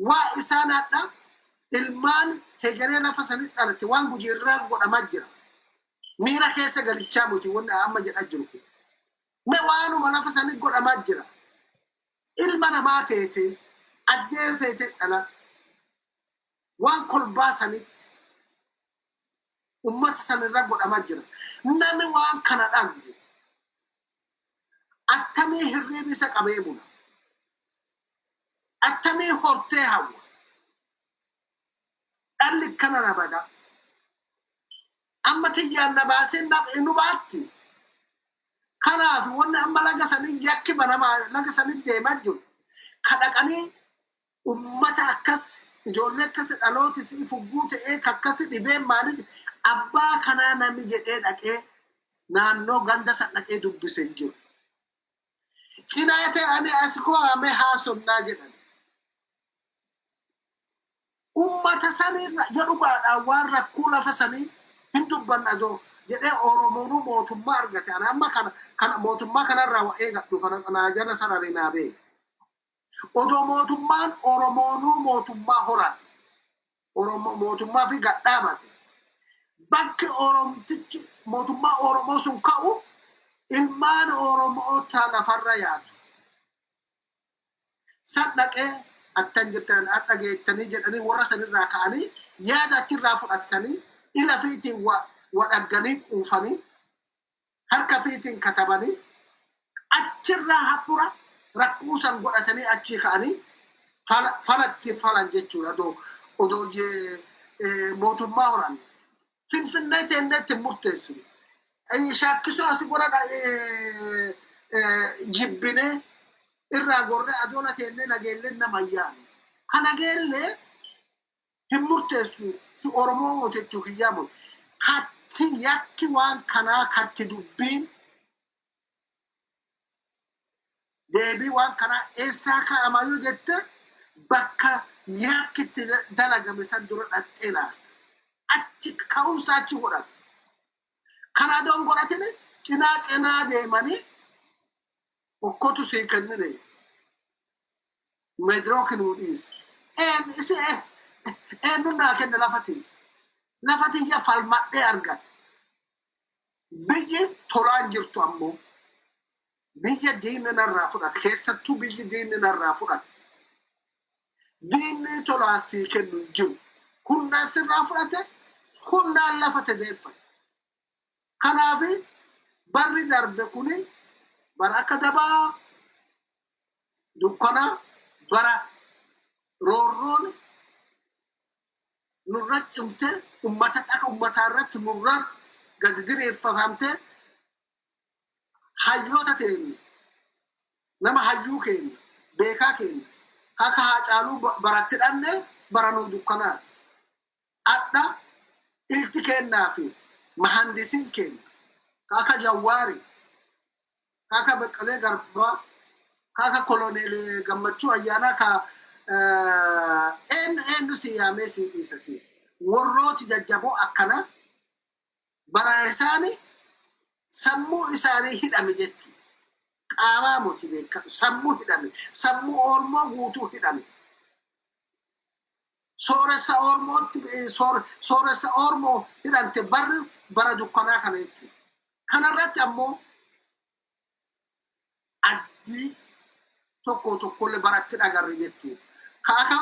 waa isaan hadha ilmaan hegeree lafa sanii dhalate waan gujiirraa godhamaa jira. Miira keessa galichaa miti wanni amma jedhaa jiru kun. Me waanuma lafa sanii godhamaa jira. Ilma namaa teete addee feete dhala waan kolbaa sanitti ummata sanirra godhamaa jira. Namni waan kana dhagu attamii hirriibni isa qabee bula. Attamii hortee hawwa. Dhalli kana na bada. Amma tiyyaan na baasee nu baatti. Kanaaf wanni amma laga sanii yakki banamaa laga sanii deemaa jiru. Ka dhaqanii ummata akkas ijoollee akkas dhalooti si fugguu ta'ee akkas dhibee maaliif abbaa kanaa nami jedhee dhaqee naannoo ganda san dhaqee dubbise hin jiru. Cinaa ta'anii as ko'ame haasonnaa jedhan. Ummata sanirra yoo dhugaadhaan waan rakkoo lafa sanii hin dubbanna adoo jedhee Oromoonuu mootummaa argate. Ana amma kana mootummaa kanarraa waa eegadhu kana naa jala sararee naa beeku. Odoo mootummaan Oromoonuu mootummaa horate. Oromoo mootummaa fi gadhaabate. Bakki Oromtichi mootummaa Oromoo sun ka'u ilmaan Oromoo ta lafarra yaatu. San dhaqee attan jirtan hadha geettanii jedhanii warra sanirraa ka'anii yaada achirraa fudhatanii ila fiitiin wa dhagganii quufanii harka fiitiin katabanii achirraa haphura rakkoo san godhatanii achii ka'anii falatti falan jechuudha. Odoo mootummaa horan Finfinnee teenneetti murteessinu. Shaakkisoo asii godhadha jibbinee irraa gorree adoona teennee nageellee nama yaanu. Ka nageellee hin murteessu si Oromoo motechuu kiyyaa mul. Katti yakki waan kanaa katti dubbiin deebii waan kanaa eessaa ka'ama yoo jette bakka yakki itti dalagame san dura dhaqxee ilaalta. Achi ka'umsa achi godhatu. Kana adoon godhatini cinaa cinaa deemanii okkotu sii kennine Meedirook nuu dhiise. Isi eenyu naa kenne lafa tiyya. Lafa tiyya falmadhee argadhe. Biyyi tolaan jirtu ammoo biyya diinni narraa fudhate keessattuu biyyi diinni narraa fudhate. Diinni tolaan sii kennu hin jiru. Humnaan sirraa fudhate humnaan lafa tedeeffate. Kanaaf barri darbe kuni bara akka dabaa dukkanaa bara roorroon nurra cimtee ummata akka ummataa irratti nurratti gadi diriirfamtee hayyoota teenya nama hayyuu keenya beekaa keenya akka Haacaaluu baratti dhanne bara nuu dukkanaati. Adha ilti kennaa fi mahandisiin keenya akka Jawwaari akka Baqqalee Garbaa akka Koloneel Gammachuu Ayyaanaa ka eenyu eenyu si yaamee si dhiisa si warrooti jajjaboo akkana Bara isaanii sammuu isaanii hidhame jechuudha. Qaamaa miti beekamu sammuu hidhame. Sammuu Oromoo guutuu hidhame. Sooressa Oromootti sooressa Oromoo hidhante barri bara dukkanaa kana jechuudha. Kanarratti ammoo addii tokko tokkollee baratti dhagarre jechuudha. Kaaka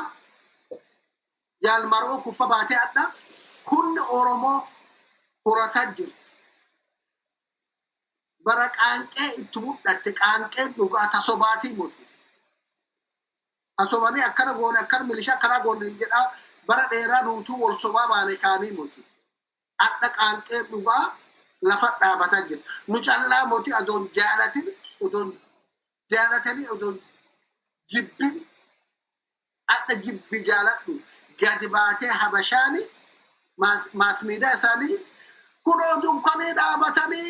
jaalmaroo kubba baatee adda hunni Oromoo horataa jiru. Bara qaanqee itti mul'atte qaanqeen dhugaa tasobaatii muti. Tasobanii akkana goone akkana milishaa akkana goone jedhaa bara dheeraa nuutuu wal sobaa baane kaanii muti. Adda qaanqee dhugaa lafa dhaabataa jira. Nu callaa moti odoon jaalatin odoon jaalatanii odoon jibbin adda jibbi jaaladhu gadi baatee habashaani maasmiidaa isaanii kunoo dunkanii dhaabatanii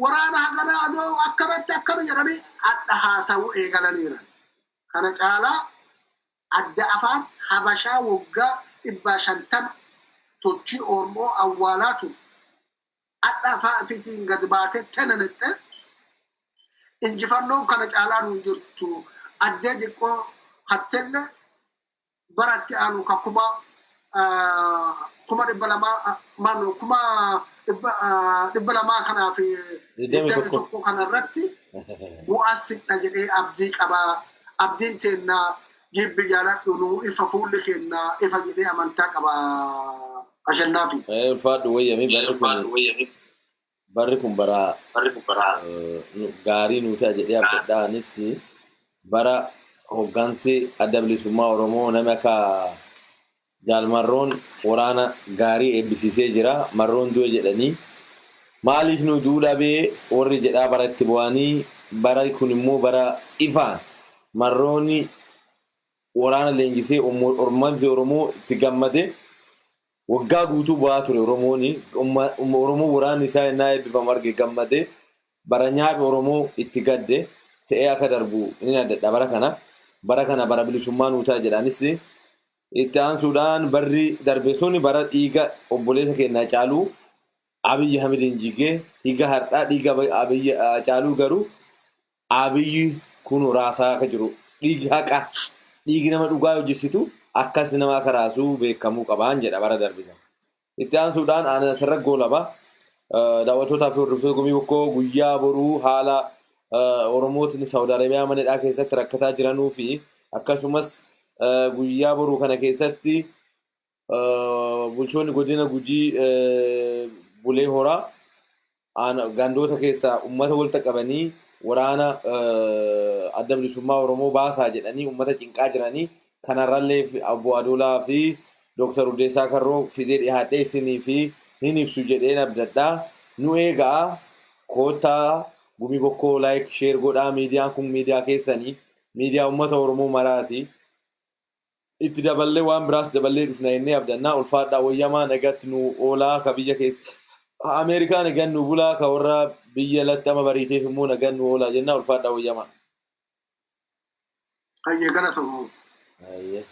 waraana haganaa adoo akkanatti akkana jedhanii adda haasawuu eegalaniira. Kana caalaa adda afaan habashaa waggaa 150 tochii Oromoo awwaalaa ture. Adda afaan ofiitiin gadi baatee tenanexxe injifannoon kana caalaa nuun jirtu addee xiqqoo hattelle baratti aanu ka 200,000 mano 200,000 kanaa fi Digdamii digdami tokko. Tokko kanarratti bu'aa sidha jedhee abdii qabaa. Abdiin teennaa jibbi jaaladhu nuu ifa fuulli kennaa ifa jedhee amantaa qabaa. Ashannaafi. Ulfaadhu wayyami barri kun bara gaarii nuu ta'a jedhee abdadha. Anis bara hoggansi adda bilisummaa Oromoo nama akka Jaalmarroon waraana gaarii eebbisiisee jira. Marroon du'e jedhanii maaliif nu du'uu dhabee warri jedhaa bara itti bu'anii bara kun immoo bara ifaan marroonni waraana leenjisee ormanti Oromoo itti gammade waggaa guutuu bu'aa ture Oromooni. Oromoo waraanni isaa innaa eebbifamu arge gammade bara nyaaphi Oromoo itti gadde ta'ee akka darbu ni addadha bara kana. Bara kana bara bilisummaa nuu ta'a jedhanis itti aansuudhaan barri darbe suni bara dhiiga obboleessa keenyaa caaluu Abiyyi Ahmediin jigee dhiiga har'aa dhiiga Abiyyi caaluu garuu Abiyyi kun raasaa akka jiru dhiigi haqa dhiigi nama dhugaa hojjesitu akkas nama akka raasuu beekamuu qabaan jedha bara darbe sana. Itti aansuudhaan ani asirra goolaba. Daawwattootaa fi hordoftoota gumii bokkoo guyyaa boruu haala Oromootni Saawud Arabiyaa manadhaa keessatti rakkataa jiranuu fi akkasumas guyyaa boruu kana keessatti bulchoonni godina Gujii Bulee Horaa gandoota keessaa uummata walitti qabanii waraana adda bilisummaa Oromoo baasaa jedhanii uummata cinqaa jiranii kanarrallee obbo Adoolaa fi Dooktar Urdeessaa Karroo fidee dhiyaadhee isinii fi hin ibsu jedheen abdadhaa. Nu eegaa koottaa gumii bokkoo like share godhaa miidiyaan kun miidiyaa keessanii miidiyaa uummata Oromoo maraati. Itti daballee waan biraas daballee dhufna jennee abdannaa ulfaadhaa wayyamaa nagatti nu oolaa ka biyya keessa Ameerikaa nagan nu bulaa ka warra biyya latti ama bariiteef immoo nagan nu oolaa jennaa ulfaadhaa wayyamaa. Hayyee galatoomuu. Hayyee.